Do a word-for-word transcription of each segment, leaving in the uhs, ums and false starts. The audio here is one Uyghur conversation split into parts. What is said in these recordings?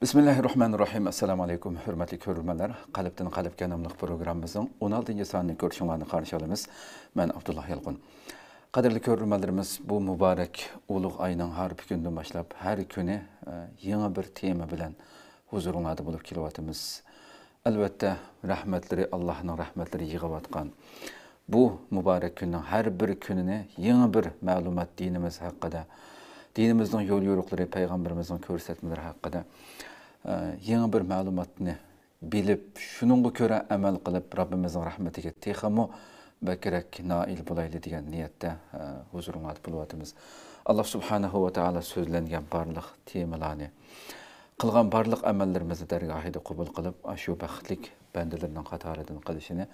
بىسمىللاھىررەھمانىررەھىم. ئەسسالامۇ ئەلەيكۇم، ھۆرمەتلىك كۆرۈرمەنلەر. قەلبتىن قەلبكە ناملىق پروگراممىمىزنىڭ ئون ئالتىنچى سانىنى كۆرۈشۈڭلارنى قارشى ئالىمىز. مەن ئابدۇللا يالقۇن. قەدىرلىك كۆرۈرمەنلىرىمىز، بۇ مۇبارەك ئۇلۇغ ئاينىڭ ھارپا كۈنىدىن باشلاپ ھەر كۈنى، ئە، يېڭى بىر تېما بىلەن ھۇزۇرۇڭلاردا بولۇپ كېلىۋاتىمىز. ئەلۋەتتە، رەھمەتلىرى، ئاللاھنىڭ رەھمەتلىرى يېغىۋاتقان بۇ مۇبارەك كۈننىڭ ھەر بىر كۈنىنى يېڭى بىر مەلۇمات دىنىمىز ھەققىدە، دىنىمىزنىڭ يول يورۇقلىرى، پەيغەمبىرىمىزنىڭ كۆرسەتمىلىرى ھەققىدە، ئە، يېڭى بىر مەلۇماتنى بىلىپ، شۇنىڭغا كۆرە ئەمەل قىلىپ، رەببىمىزنىڭ رەھمىتىگە تېخىمۇ بەكرەك نائىل بولايلى دېگەن نىيەتتە، ئە، ھۇزۇرۇڭلاردا بولۇۋاتىمىز. ئاللا سۇبھانەھۇ ۋە تائالا سۆزلەنگەن بارلىق تېمىلارنى، قىلغان بارلىق ئەمەللىرىمىزنى دەرگاھىدا قوبۇل قىلىپ، ئاشۇ بەختلىك بەندىلىرىنىڭ قاتارىدىن قىلىشىنى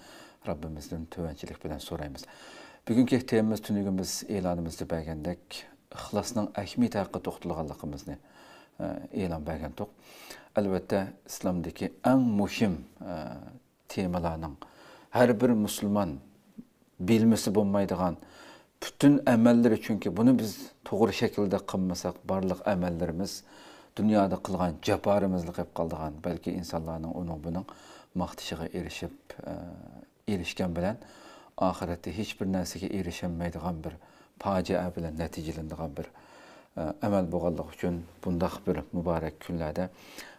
رەببىمىزدىن تۆۋەنچىلىك بىلەن سورايمىز. بۈگۈنكى تېمىمىز تۈنۈگۈن بىز ئېلانىمىزدا بەرگەندەك، ئىخلاسنىڭ ئەھمىيىتى ھەققىدە توختالغانلىقىمىزنى، ئە، ئېلان بەرگەنتۇق. ئەلۋەتتە، ئىسلامدىكى ئەڭ مۇھىم، ئە، تېمىلارنىڭ، ھەر بىر مۇسۇلمان بىلمىسە بولمايدىغان پۈتۈن ئەمەللىرى، چۈنكى بۇنى بىز توغرا شەكىلدە قىلمىساق، بارلىق ئەمەللىرىمىز دۇنيادا قىلغان جاپالىرىمىزلا قېلىپ قالىدىغان، بەلكى ئىنسانلارنىڭ ئۇنىڭ بۇنىڭ ماختىشىغا ئېرىشىپ، ئە، ئېرىشكەن بىلەن ئاخىرەتتە ھېچ بىر نەرسىگە ئېرىشەلمەيدىغان بىر پاجىئە بىلەن نەتىجىلىنىدىغان بىر، ئە، ئەمەل بولغانلىقى ئۈچۈن بۇنداق بىر مۇبارەك كۈنلەردە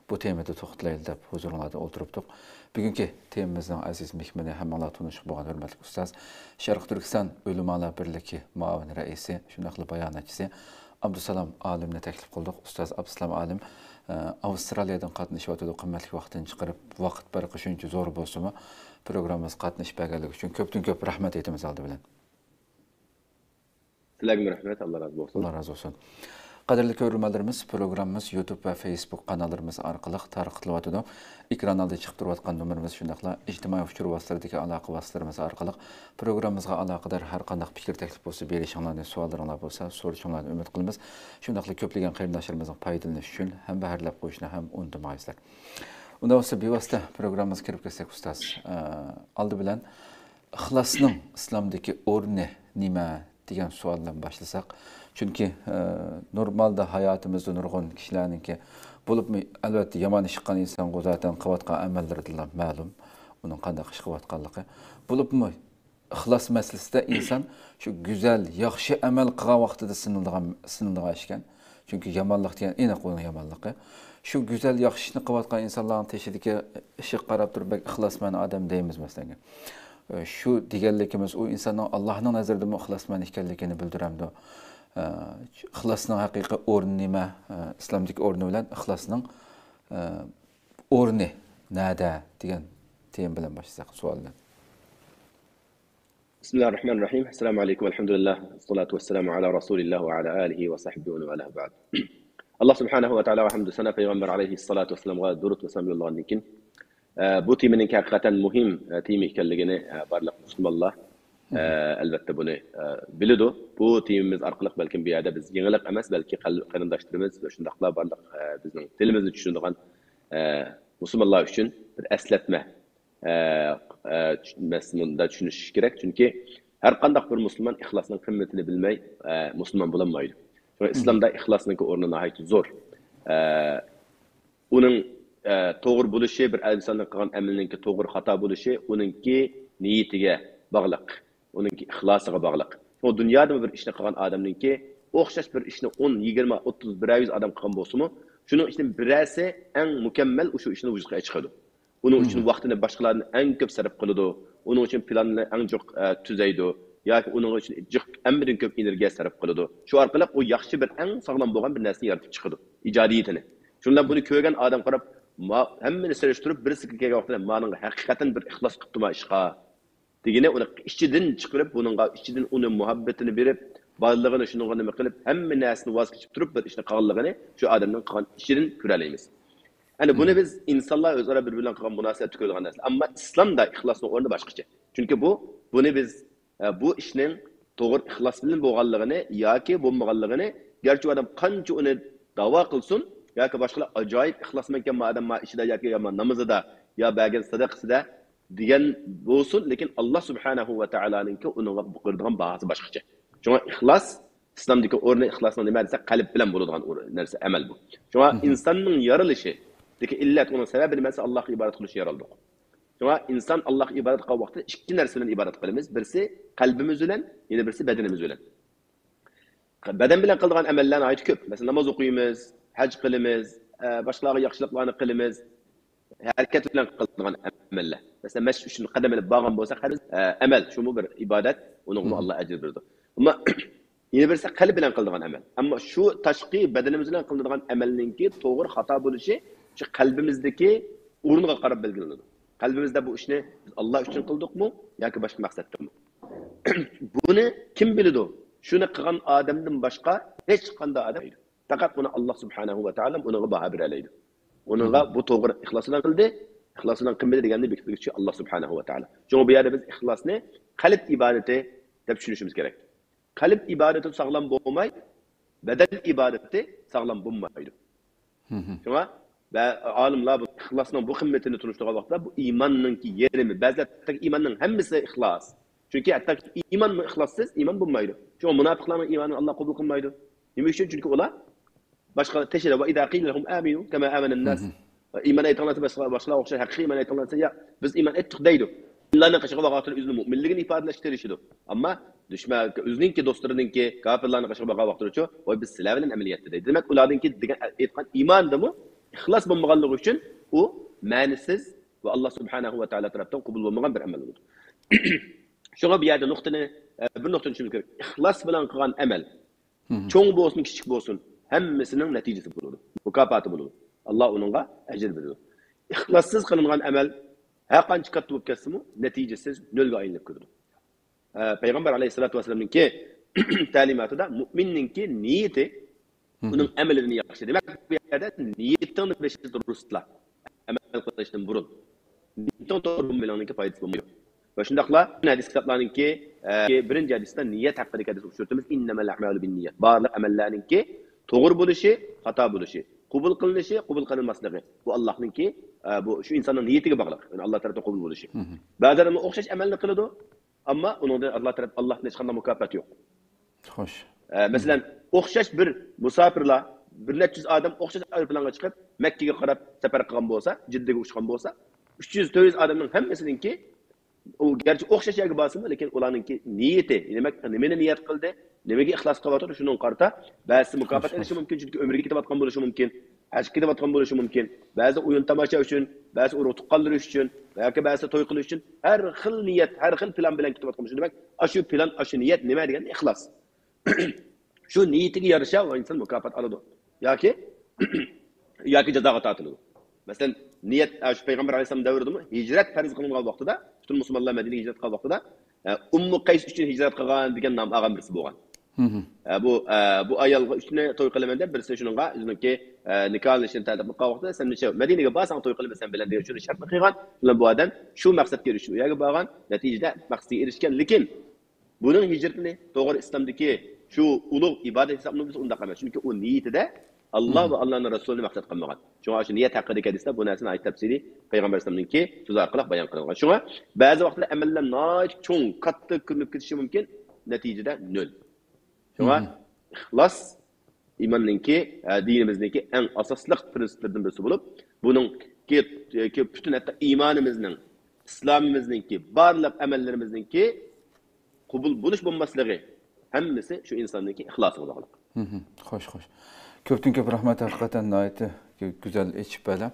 بۇ تېمىدا توختىلايلى دەپ ھۇزۇرۇڭلاردا ئولتۇرۇپتۇق. بۈگۈنكى تېمىمىزنىڭ ئەزىز مېھمىنى ھەممىڭلار تونۇشلۇق بولغان ھۆرمەتلىك ئۇستاز، شەرقىي تۈركىستان ئۆلىمالار بىرلىكى مۇئاۋىن رەئىسى، شۇنداقلا باياناتچىسى ئابدۇسالام ئالىمنى تەكلىپ قىلدۇق. ئۇستاز ئابدۇسالام ئالىم، ئە، ئاۋسترالىيەدىن قاتنىشىۋاتىدۇ. قىممەتلىك ۋاقتىنى چىقىرىپ، ۋاقىت پەرقى شۇنچە زور بولسىمۇ، پروگراممىمىزغا قاتنىشىپ بەرگەنلىكى ئۈچۈن كۆپتىن كۆپ رەھمەت ئېيتىمىز ئالدى بىلەن. سىلەرگىمۇ رەھمەت، ئاللا رازى بولسۇن. ئاللا رازى بولسۇن. قەدىرلىك كۆرۈرمەنلىرىمىز، پروگراممىمىز يۇتۇب ۋە فېيسبۇك قاناللىرىمىز ئارقىلىق تارقىتىلىۋاتىدۇ. ئېكران ئالدىدا چىقىپ تۇرۇۋاتقان نومۇرىمىز، شۇنداقلا ئىجتىمائىي ئۇچۇر ۋاسىتىلىرىدىكى ئالاقە ۋاسىتىلىرىمىز ئارقىلىق پروگراممىمىزغا ئالاقىدار ھەر قانداق پىكىر تەكلىپ بولسا بېرىشىڭلارنى، سوئاللىرىڭلار بولسا سورىشىڭلارنى ئۈمىد قىلىمىز. شۇنداقلا كۆپلىگەن قېرىنداشلىرىمىزنىڭ پايدىلىنىشى ئۈچۈن ھەمبەھىرلەپ قويۇشنى ھەم ئۇنتۇمايسىلەر. ئۇنداق بولسا بىۋاسىتە پروگراممىمىزغا كىرىپ كەتسەك، ئۇستاز. ئە، ئالدى بىلەن ئىخلاسنىڭ ئىسلامدىكى ئورنى نېمە دېگەن سوئال بىلەن باشلىساق. چۈنكى، ئە، نورمالدا ھاياتىمىزدا نۇرغۇن كىشىلەرنىڭكى، بولۇپمۇ ئەلۋەتتە يامان ئىش قىلغان ئىنسانغا زاتەن قىلىۋاتقان ئەمەللىرىدىنلا مەلۇم ئۇنىڭ قانداق ئىش قىلىۋاتقانلىقى. بولۇپمۇ ئىخلاس مەسىلىسىدە ئىنسان شۇ گۈزەل، ياخشى ئەمەل قىلغان ۋاقتىدا سىنىلىدىغان، سىنىلىدىغان ئىشكەن. چۈنكى يامانلىق دېگەن ئېنىق ئۇنىڭ يامانلىقى. شۇ گۈزەل، ياخشى ئىشنى قىلىۋاتقان ئىنسانلارنىڭ تېشىدىكى ئىشىغا قاراپ تۇرۇپ، بەك ئىخلاسمەن ئادەم دەيمىز، مەسىلەن. شۇ دېگەنلىكىمىز ئۇ ئىنساننىڭ ئاللاھنىڭ نەزىرىدىمۇ ئىخلاسمەن ئىكەنلىكىنى بىلدۈرەمدۇ؟ ئىخلاسنىڭ ھەقىقىي ئورنى نېمە؟ ئىسلامدىكى ئورنى بىلەن ئىخلاسنىڭ ئورنى نەدە دېگەن تېما بىلەن باشلىساق، سوئال بىلەن. بسم الله الرحمن الرحيم. السلام عليكم والحمد لله، الصلاة والسلام على رسول الله وعلى آله وصحبه ومن والاه بعد. ئاللا سۇبھانەھۇ ۋە تائالاغا ھەمدۇ سانا، پەيغەمبەر ئەلەيھىسسالاتۇ ۋەسسالامغا دۇرۇت ۋە سالام يوللىغاندىن كېيىن، ئە، بۇ تېمىنىڭكى ھەقىقەتەن مۇھىم، ئە، تېما ئىكەنلىكىنى، ئە، بارلىق مۇسۇلمانلار، ئە، ئەلۋەتتە بۇنى، ئە، بىلىدۇ. بۇ تېمىمىز ئارقىلىق بەلكىم بۇ يەردە بىز يېڭىلىق ئەمەس، بەلكى قەل-، قېرىنداشلىرىمىز ۋە شۇنداقلا بارلىق، ئە، بىزنىڭ تىلىمىزنى چۈشىنىدىغان، ئە، مۇسۇلمانلار ئۈچۈن بىر ئەسلەتمە، ئە، ئە، چۈ-، مەزمۇندا چۈشىنىشى كېرەك. چۈنكى ھەر قانداق بىر مۇسۇلمان ئىخلاسنىڭ قىممىتىنى بىلمەي، ئە، مۇسۇلمان بولالمايدۇ. شۇڭا ئىسلامدا ئىخلاسنىڭكى ئورنى ناھايىتى زور. ئە، ئۇنىڭ، ئە، توغرا بولۇشى، بىر ئىنساننىڭ قىلغان ئەمىلىنىڭكى توغرا، خاتا بولۇشى ئۇنىڭكى نىيىتىگە باغلىق، ئۇنىڭكى ئىخلاسىغا باغلىق. شۇڭا دۇنيادىمۇ بىر ئىشنى قىلغان ئادەمنىڭكى ئوخشاش بىر ئىشنى ئون، يىگىرمە، ئوتتۇز، بىرەر يۈز ئادەم قىلغان بولسىمۇ، شۇنىڭ ئىچىدىن بىرەرسى ئەڭ مۇكەممەل ئۇشۇ ئىشنى ۋۇجۇدقا چىقىرىدۇ. ئۇنىڭ ئۈچۈن ۋاقتىنى باشقىلاردىن ئەڭ كۆپ سەرپ قىلىدۇ. ئۇنىڭ ئۈچۈن پىلاننى ئەڭ جىق، ئە، تۈزەيدۇ. ياكى ئۇنىڭ ئۈچۈن جىق، ھەممىدىن كۆپ ئېنېرگىيە سەرپ قىلىدۇ. شۇ ئارقىلىق ئۇ ياخشى بىر، ئەڭ ساغلام بولغان بىر نەرسىنى يارىتىپ چىقىدۇ. ئىجادىيىتىنى. شۇنىڭ بىلەن بۇنى كۆرگەن ئادەم قاراپ، ما-، ھەممىنى سېلىشتۇرۇپ، بىرسىگە كەلگەن ۋاقتىدا، مانىڭغا ھەقىقەتەن بىر ئىخلاس قىپتۇما ئىشقا دېگىنى، ئۇنى ئىچىدىن چىقىرىپ، بۇنىڭغا ئىچىدىن ئۇنى مۇھەببىتىنى بېرىپ، بالىلىقىنى شۇنىڭغا نېمە قىلىپ، ھەممە نەرسىنى ۋاز كېچىپ تۇرۇپ، بىر ئىشنى قىلغانلىقىنى شۇ ئادەمنىڭ قىلغان ئىشىدىن كۆرەلەيمىز. يەنى بۇنى بىز ئىنسانلار ئۆزئارا بىر-بىرى بىلەن قىلغان مۇناسىۋەتتە كۆرىدىغان نەرسە. ئەمما ئىسلامدا ئىخلاسنىڭ ئورنى باشقىچە. چۈنكى بۇ، بۇنى بىز، ئە، بۇ ئىشنىڭ توغرا ئىخلاس بىلەن بولغانلىقىنى ياكى بولمىغانلىقىنى، گەرچە ئۇ ئادەم قانچە ئۇنى داۋا قىلسۇن ياكى باشقىلار ئاجايىپ ئىخلاسمەنكەن ما ئادەم ما ئىشىدا ياكى يا ما نامىزىدا يا بەرگەن سەدەقىسىدە دېگەن بولسۇن، لېكىن ئاللا سۇبھانەھۇ ۋە تائالانىڭكى ئۇنىڭغا بېرىدىغان باھاسى باشقىچە. شۇڭا ئىخلاس، ئىسلامدىكى ئورنى، ئىخلاسنىڭ نېمە دېسە، قەلب بىلەن بولىدىغان ئور-، نەرسە، ئەمەل بۇ. شۇڭا ئىنساننىڭ يارىلىشى، ئىللەت، ئۇنىڭ سەۋەبى نېمە دېسە، ئاللاھقا ئىبادەت قىلىشنى يارالدۇق. شۇڭا ئىنسان ئاللاھقا ئىبادەت قىلغان ۋاقتىدا ئىككى نەرسە بىلەن ئىبادەت قىلىمىز. بىرسى قەلبىمىز بىلەن، يەنە بىرسى بەدىنىمىز بىلەن. بەدەن بىلەن قىلىدىغان ئەمەللەر ناھايىتى كۆپ. مەسىلەن، ناماز ئوقۇيمىز، ھەج قىلىمىز، ئە، باشقىلارغا ياخشىلىقلارنى قىلىمىز. ھەرىكەت بىلەن قىلىدىغان ئەمەللەر. مەسىلەن، مەسچىت ئۈچۈن قەدەم ئېلىپ بارغان بولساق، ھەر، ئە، ئەمەل، شۇمۇ بىر ئىبادەت، ئۇنىڭغىمۇ ئاللا ئەجىر بېرىدۇ. ئەمما يەنە بىرسى قەلب بىلەن قىلىدىغان ئەمەل. ئەمما شۇ تاشقى بەدىنىمىز بىلەن قىلىدىغان ئەمەلنىڭكى توغرا خاتا بولۇشى شۇ قەلبىمىزدىكى ئورۇنغا قاراپ بەلگىلىنىدۇ. قەلبىمىزدە بۇ ئىشنى بىز ئاللا ئۈچۈن قىلدۇقمۇ ياكى باشقا مەقسەتتىنمۇ؟ بۇنى كىم بىلىدۇ؟ شۇنى قىلغان ئادەمدىن باشقا ھېچقانداق ئادەم، پەقەت ئۇنى ئاللا سۇبھانەھۇ ۋە تائالا ئۇنىڭغا باھا بېرەلەيدۇ. ئۇنىڭغا بۇ توغرا ئىخلاس بىلەن قىلدى، ئىخلاس بىلەن قىلمىدى دېگەننى بېكىتكۈچى ئاللا سۇبھانەھۇ ۋە تائالا. شۇڭا بۇ يەردە بىز ئىخلاسنى قەلب ئىبادىتى دەپ چۈشىنىشىمىز كېرەك. قەلب ئىبادىتى ساغلام بولماي، بەدەن ئىبادىتى ساغلام بولمايدۇ. شۇڭا بە-، ئالىملار بۇ ئىخلاسنىڭ بۇ قىممىتىنى تونۇشتۇرغان ۋاقىتتا، بۇ ئىماننىڭكى يېرىمى، بەزىلەر ھەتتاكى ئىماننىڭ ھەممىسى ئىخلاس. چۈنكى ھەتتاكى ئىمانمۇ ئىخلاسسىز ئىمان بولمايدۇ. شۇڭا مۇناپىقلارنىڭ ئىمانىنى ئاللا قوبۇل قىلمايدۇ. نېمە ئۈچۈن؟ چۈنكى ئۇلار باشقا تېشىدا، ۋە ئىزا قىلە لەھۇم ئامىنۇ كەما ئامەنەن ناس. ئىمان ئېيتىڭلار دېسە، باشقا، باشقىلارغا ئوخشاش ھەقىقىي ئىمان ئېيتىڭلار دېسە، يا، بىز ئىمان ئېيتتۇق دەيدۇ. ئۇلارنىڭ قېشىغا بارغان ۋاقتىدا ئۆزىنىڭ مۆمىنلىكىنى ئىپادىلەشكە تىرىشىدۇ. ئەمما دۈشمەن، ئۆزىنىڭكى دوستلىرىنىڭكى، كاپىرلارنىڭ قېشىغا بارغان ۋاقتىدىچۇ، ۋاي، بىز سىلەر بىلەن ئەمەلىيەتتە دەيدۇ. دېمەك، ئۇلارنىڭكى دېگەن ئېيتقان ئىماندىمۇ ئىخلاس بولمىغانلىقى ئۈچۈن ئۇ مەنىسىز ۋە ئاللا سۇبھانەھۇ ۋە تائالا تەرەپتىن قوبۇل بولمىغان بىر ئەمەل بولىدۇ. شۇڭا بۇ يەردە نۇقتىنى، ئە، بىر نۇقتىنى چۈشىنىش كېرەك. ئىخلاس بىلەن قىلغان ئەمەل چوڭ بولسۇن، كىچىك بولسۇن، ھەممىسىنىڭ نەتىجىسى بولىدۇ، مۇكاپاتى بولىدۇ. ئاللا ئۇنىڭغا ئەجىر بېرىدۇ. ئىخلاسسىز قىلىنغان ئەمەل ھەر قانچە كاتتا بولۇپ كەتسىمۇ، نەتىجىسىز نۆلگە ئايلىنىپ كېتىدۇ. ئە، پەيغەمبەر ئەلەيھىسسالاتۇ ۋەسسالامنىڭكى تەلىماتىدا مۇئمىننىڭكى نىيىتى ئۇنىڭ ئەمىلىدىن ياخشى. دېمەك، بۇ يەردە نىيىتىڭنى بېشىدا تۇرۇسلا، ئەمەل قىلىشتىن بۇرۇن. نىيىتىڭ توغرا بولمىغاننىڭكى پايدىسى بولمايدۇ. ۋە شۇنداقلا ھەدىس كىتابلارنىڭكى، ئە، بىرىنچى ھەدىستە نىيەت ھەققىدىكى ھەدىس ئۇچرىتىمىز. ئىننەمەل ئەمالۇ بىننىيەت. بارلىق ئەمەللەرنىڭكى توغرا بولۇشى، خاتا بولۇشى، قوبۇل قىلىنىشى، قوبۇل قىلىنماسلىقى، بۇ ئاللانىڭكى، ئە، بۇ شۇ ئىنساننىڭ نىيىتىگە باغلىق. يەنى ئاللا تەرەپتىن قوبۇل بولۇشى. بەزى ئادەملەر ئوخشاش ئەمەلنى قىلىدۇ، ئەمما ئۇنىڭدىن ئاللا تەرەپ، ئاللاھتىن ھېچقانداق مۇكاپات يوق. خوش. ئە، مەسىلەن، ئوخشاش بىر مۇساپىرلار، بىر نەچچە يۈز ئادەم ئوخشاش ئايروپىلانغا چىقىپ، مەككىگە قاراپ سەپەر قىلغان بولسا، جىددىگە ئۇچقان بولسا، ئۈچ يۈز، تۆت يۈز ئادەمنىڭ ھەممىسىنىڭكى، ئۇ گەرچە ئوخشاش يەرگە بارسىمۇ، لېكىن ئۇلارنىڭكى نىيىتى، نېمە، نېمىنى نىيەت قىلدى، نېمىگە ئىخلاس قىلىۋاتىدۇ، شۇنىڭغا قارىتا بەزىسى مۇكاپات ئېلىشى مۇمكىن، چۈنكى ئۆمرىگە كېتىۋاتقان بولۇشى مۇمكىن، ھەجگە كېتىۋاتقان بولۇشى مۇمكىن، بەزى ئويۇن تاماشا ئۈچۈن، بەزى ئۇرۇق تۇغقانلىرى ئۈچۈن ياكى بەزى توي قىلىش ئۈچۈن، ھەر خىل نىيەت، ھەر خىل پىلان بىلەن كېتىۋاتقان بولۇشى. دېمەك، ئاشۇ پىلان، ئاشۇ نىيەت نېمە دېگەندە ئىخلاس. شۇ نىيىتىگە يارىشا ئۇ ئىنسان مۇكاپات ئالىدۇ ياكى، ياكى جازاغا تارتىلىدۇ. مەسىلەن، نىيەت، ئە، شۇ پەيغەمبەر ئەلەيھىسسالام دەۋرىدىمۇ ھىجرەت پەرز قىلىنغان ۋاقتىدا، پۈتۈن مۇسۇلمانلار مەدىنىگە ھىجرەت قىلغان ۋاقتىدا، ئە، ئۇممۇ قەيس ئۈچۈن ھىجرەت قىلغان دېگەن نام ئالغان بىرسى بولغان. ئە، بۇ، ئە، بۇ ئايالغا ئۈچىنى توي قىلىمەن دەپ، بىرسى شۇنىڭغا ئۆزىنىڭكى، ئە، نىكاھلىنىشىنى تەلەپ قىلغان ۋاقتىدا، سەن نېچە مەدىنىگە بارساڭ توي قىلىمەن سەن بىلەن دېگەن شۇنى شەرتنى قىلغان. شۇنداق بۇ ئادەم شۇ مەقسەتكە ئېرىشىپ ئۇ يەرگە بارغان. نەتىجىدە مەقسىتىگە ئېرىشكەن. لېكىن بۇنىڭ ھىجرىتىنى توغرا ئىسلامدىكى شۇ ئۇلۇغ ئىبادەت ھېسابلىنىدۇ، ئۇنداق ئەمەس. چۈنكى ئۇ نىيىتىدە ئاللا ۋە ئاللانىڭ رەسۇلىنى مەقسەت قىلمىغان. شۇڭا شۇ نىيەت ھەققىدىكى ھەدىستە بۇ نەرسىنى ناھايىتى تەپسىلىي پەيغەمبەر ئەلەيھىسسالامنىڭكى سۆزى ئارقىلىق بايان قىلىنغان. شۇڭا بەزى ۋاقىتلار ئەمەللەر ناھايىتى چوڭ، كاتتا كۆرۈنۈپ كېتىشى مۇمكىن، نەتىجىدە نۆل. شۇڭا ئىخلاس ئىماننىڭكى، ئە، دىنىمىزنىڭكى ئەڭ ئاساسلىق پىرىنسىپلىرىدىن بىرسى بولۇپ، بۇنىڭكى، كى-، پۈتۈن ھەتتا ئىمانىمىزنىڭ، ئىسلامىمىزنىڭكى بارلىق ئەمەللىرىمىزنىڭكى قوبۇل بولۇش بولماسلىقى ھەممىسى شۇ ئىنساننىڭكى ئىخلاسىغا باغلىق. خوش، خوش. كۆپتىن كۆپ رەھمەت، ھەقىقەتەن ناھايىتى گۈزەل ئېچىپ بەردى.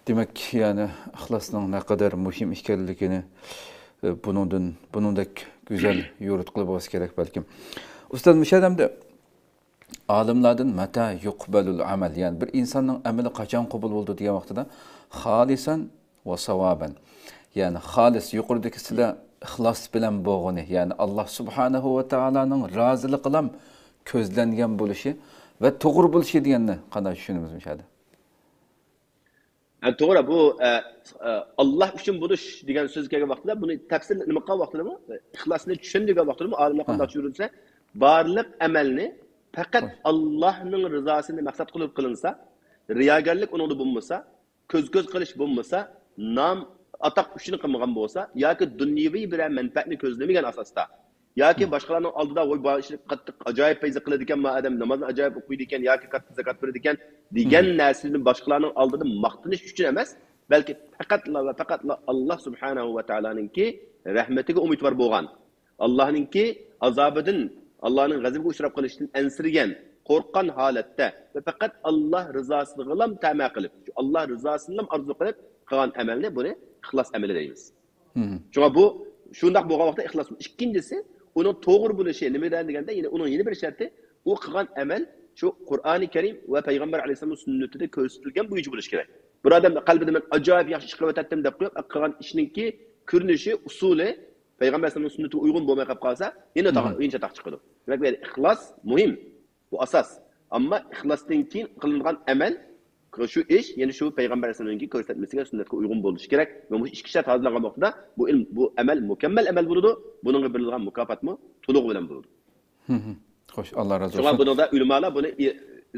دېمەك، يەنى ئىخلاسنىڭ نەقەدەر مۇھىم ئىكەنلىكىنى، ئە، بۇنىڭدىن، بۇنىڭدەك گۈزەل يورۇتقىلى بولسا كېرەك بەلكىم. ئۇستاز، مۇشۇ ئەمدى ئالىملاردىن مەتە يۇقبەلۇل ئەمەل، يەنى بىر ئىنساننىڭ ئەمىلى قاچان قوبۇل بولىدۇ دېگەن ۋاقتىدا، خالىسەن ۋە ساۋابەن، يەنى خالىس، يۇقىرىدىكى سىلەر ئىخلاس بىلەن بولغىنى، يەنى ئاللا سۇبھانەھۇ ۋە تائالانىڭ رازىلىقىلام كۆزلەنگەن بولۇشى ۋە توغرا بولۇشى دېگەننى قانداق چۈشىنىمىز مۇشۇ يەردە؟ ھە، توغرا، بۇ، ئە، ئە، ئاللا ئۈچۈن بولۇش دېگەن سۆز كەلگەن ۋاقتىدا، بۇنى تەپسىر نېمە قىلغان ۋاقتىدىمۇ، ئىخلاسنى چۈشەندۈرگەن ۋاقتىدىمۇ ئالىملار قانداق چۈشەندۈرسە، بارلىق ئەمەلنى پەقەت ئاللانىڭ رىزاسىنى مەقسەت قىلىپ قىلىنسا، رىياگەرلىك ئۇنىڭدا بولمىسا، كۆز-كۆز قىلىش بولمىسا، نام، ئاتاق ئۈچۈن قىلمىغان بولسا ياكى دۇنيىۋى بىرەر مەنپەئەتنى كۆزلىمىگەن ئاساستا، ياكى باشقىلارنىڭ ئالدىدا، ۋاي، بۇ ئىشنى قاتتىق ئاجايىپ پەيزى قىلىدىكەن، ما ئادەم نامازنى ئاجايىپ ئوقۇيدىكەن ياكى كاتتا زاكات بېرىدىكەن دېگەن نەرسىنى باشقىلارنىڭ ئالدىدا ماختىنىش ئۈچۈن ئەمەس، بەلكى پەقەتلا ۋە پەقەتلا ئاللا سۇبھانەھۇ ۋە تائالانىڭكى رەھمىتىگە ئۈمىدۋار بولغان، ئاللانىڭكى ئازابىدىن، ئاللانىڭ غەزىپىگە ئۇچراپ قېلىشتىن ئەنسىرىگەن، قورققان ھالەتتە ۋە پەقەت ئاللا رىزاسىغىلا تەمە قىلىپ، شۇ ئاللا رىزاسىنىلا ئارزۇ قىلىپ قىلغان ئەمەلنى، بۇنى ئىخلاس ئەمىلى دەيمىز. شۇڭا بۇ شۇنداق بولغان ۋاقىتتا ئىخلاس. ئىككىنچىسى، ئۇنىڭ توغرا بولۇشى نېمىدە دېگەندە، يەنە ئۇنىڭ يەنە بىر شەرتى، ئۇ قىلغان ئەمەل شۇ قۇرئانى كەرىم ۋە پەيغەمبەر ئەلەيھىسسالامنىڭ سۈننىتىدە كۆرسىتىلگەن بويىچە بولۇشى كېرەك. بىر ئادەم قەلبىدە مەن ئاجايىپ ياخشى ئىش قىلىۋاتاتتىم دەپ قويۇپ، قىلغان ئىشنىڭكى كۆرۈنۈشى، ئۇسۇلى پەيغەمبەر ئەلەيھىسسالامنىڭ سۈننىتىگە ئۇيغۇن بولماي قېلىپ قالسا، يەنە تاغ-، يەنە چاتاق چىقىدۇ. دېمەك، بۇ يەردە ئىخلاس مۇھىم. بۇ ئاساس. ئەمما ئىخلاستىن كېيىن قىلىنغان ئەمەل، شۇ ئىش، يەنى شۇ پەيغەمبەر ئەلەيھىسسالامنىڭكى كۆرسەتمىسىگە، سۈننەتكە ئۇيغۇن بولۇشى كېرەك. ۋە مۇشۇ ئىككى شەرت ھازىرلانغان ۋاقتىدا بۇ ئىلم، بۇ ئەمەل مۇكەممەل ئەمەل بولىدۇ. بۇنىڭغا بېرىلىدىغان مۇكاپاتمۇ تولۇقى بىلەن بولىدۇ. خوش، ئاللا رازى شۇڭا بولسۇن. بۇنىڭدا ئۆلىمالار بۇنى،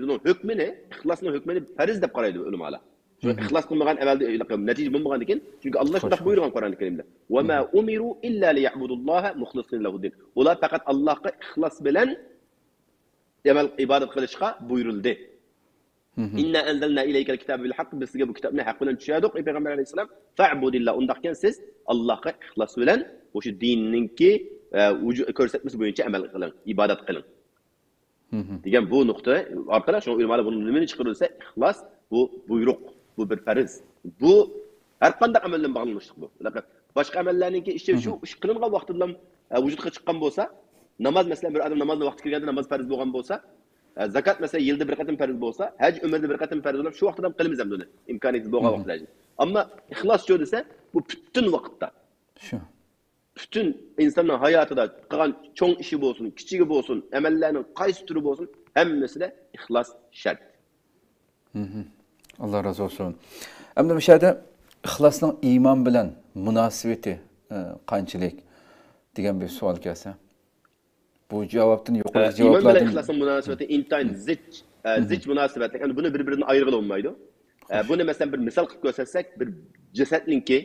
بۇنىڭ ھۆكمىنى، ئىخلاسنىڭ ھۆكمىنى پەرز دەپ قارايدۇ ئۆلىمالار. شۇ ئىخلاس قىلمىغان ئەمەلدە نەتىجە بولمىغاندىكىن، چۈنكى ئاللا شۇنداق بۇيرۇغان قۇرئان كەرىمدە، ۋە ما ئۇمىرۇ ئىللا لىيەبۇدۇللاھە مۇخلىسىنە لەھۇددىن. ئۇلار پەقەت ئاللاھقا ئىخلاس بىلەن ئەمەل، ئىبادەت قىلىشقا بۇيرۇلدى. ئىننا ئەنزەلنا ئىلەيكەل كىتابە بىل ھەق، بىز سىزگە بۇ كىتابنى ھەق بىلەن چۈشەردۇق، ئەي پەيغەمبەر ئەلەيھىسسالام. فەئبۇدىللا، ئۇنداقكەن سىز ئاللاھقا ئىخلاس بىلەن مۇشۇ دىننىڭكى، ئە، ۋۇجۇ-، كۆرسەتمىسى بويىچە ئەمەل قىلىڭ، ئىبادەت قىلىڭ. دېگەن بۇ نۇقتا ئارقىلىق شۇڭا ئۆلىمالار بۇنى نېمىنى چىقىرىۋەتسە، ئىخلاس بۇ بۇيرۇق، بۇ بىر پەرز. بۇ ھەر قانداق ئەمەل بىلەن باغلىنىشلىق بۇ. باشقا ئەمەللەرنىڭكى ئىشى شۇ ئىش قىلىنغان ۋاقتىدىلا، ئە، ۋۇجۇدقا چىققان بولسا، ناماز مەسىلەن، بىر ئادەم نامازنى ۋاقتى كىرگەندە ناماز پەرز بولغان بولسا، ئە، زاكات مەسىلەن، يىلدا بىر قېتىم پەرز بولسا، ھەج ئۆمرىدە بىر قېتىم پەرز بولۇپ، شۇ ۋاقتىدا قىلىمىز ئەمدى ئۇنى، ئىمكانىيىتىمىز بولغان ۋاقىتتا. ئەمما ئىخلاس شۇ دېسە، بۇ پۈتۈن ۋاقىتتا. شۇ. پۈتۈن ئىنساننىڭ ھاياتىدا قىلغان چوڭ ئىشى بولسۇن، كىچىكى بولسۇن، ئەمەللەرنىڭ قايسى تۈرى بولسۇن، ھەممىسىدە ئىخلاس شەرت. ئاللا رازى بولسۇن. ئەمدى مۇشۇ يەردە ئىخلاسنىڭ ئىمان بىلەن مۇناسىۋىتى، ئە، قانچىلىك دېگەن بىر سوئال كەلسە. بۇ جاۋابتىن، يۇقىرىقى جاۋابلاردىن. ئىمان بىلەن ئىخلاسنىڭ مۇناسىۋىتى ئىنتايىن زىچ، ئە، زىچ مۇناسىۋەتلىك. ئەمدى بۇنى بىر-بىرىدىن ئايرىغىلى بولمايدۇ. ئە، بۇنى مەسىلەن بىر مىسال قىلىپ كۆرسەتسەك، بىر جەسەتنىڭكى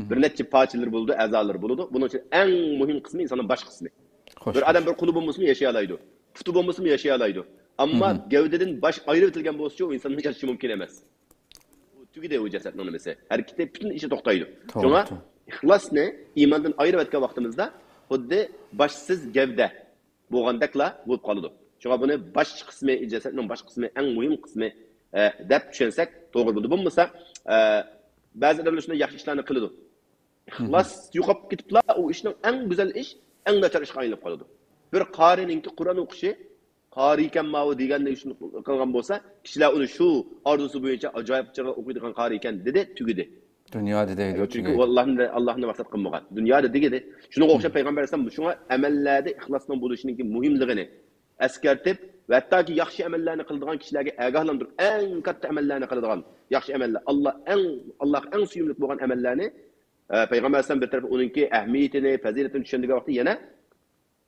بىر نەچچە پارچىلىرى بولىدۇ، ئەزالىرى بولىدۇ. بۇنىڭ ئىچىدە ئەڭ مۇھىم قىسمى ئىنساننىڭ باش قىسمى. بىر ئادەم بىر قولى بولمىسىمۇ ياشىيالايدۇ، پۇتى بولمىسىمۇ ياشىيالايدۇ. ئەمما گەۋدىدىن باش ئايرىۋېتىلگەن بولسىچۇ، ئۇ ئىنساننىڭ ياشىشى مۇمكىن ئەمەس. ئۇ تۈگىدى، ئۇ جەسەتنىڭ نېمىسى، ھەرىكىتى، پۈتۈن ئىشى توختايدۇ. شۇڭا ئىخلاسنى ئىماندىن ئايرىۋەتكەن ۋاقتىمىزدا خۇددى باشسىز گەۋدە بولغاندەكلا بولۇپ قالىدۇ. شۇڭا بۇنى باش قىسمى، جەسەتنىڭ باش قىسمى، ئەڭ مۇھىم قىسمى، ئە، دەپ چۈشەنسەك توغرا بولىدۇ. بولمىسا، ئە، بەزى ئادەملەر شۇنداق ياخشى ئىشلارنى قىلىدۇ. ئىخلاس يوقاپ كېتىپلا، ئۇ ئىشنىڭ ئەڭ گۈزەل ئىش، ئەڭ ناچار ئىشقا ئايلىنىپ قالىدۇ. بىر قارىنىڭكى قۇرئان ئوقۇشى، قارى ئىكەن ماۋۇ دېگەندەك شۇنى قىلغان بولسا، كىشىلەر ئۇنى شۇ ئارزۇسى بويىچە ئاجايىپ چىرايلىق ئوقۇيدىغان قارى ئىكەن دېدى، تۈگىدى. دۇنيادا دەيدۇ، چۈنكى ئۇ ئاللاھنى، ئاللاھنى مەقسەت قىلمىغان. دۇنيادا دېگىدى. شۇنىڭغا ئوخشاپ پەيغەمبەر ئەلەيھىسسالام شۇڭا ئەمەللەردە ئىخلاسنىڭ بولۇشىنىڭكى مۇھىملىقىنى ئەسكەرتىپ، ۋە ھەتتاكى ياخشى ئەمەللەرنى قىلىدىغان كىشىلەرگە ئاگاھلاندۇرۇپ، ئەڭ كاتتا ئەمەللەرنى قىلىدىغان ياخشى ئەمەللەر، ئاللا ئەڭ، ئاللاغا ئەڭ سۆيۈملۈك بولغان ئەمەللەرنى، ئە، پەيغەمبەر ئەلەيھىسسالام بىر تەرەپتىن ئۇنىڭكى ئەھمىيىتىنى، پەزىلىتىنى چۈشەندۈرگەن ۋاقتىدا يەنە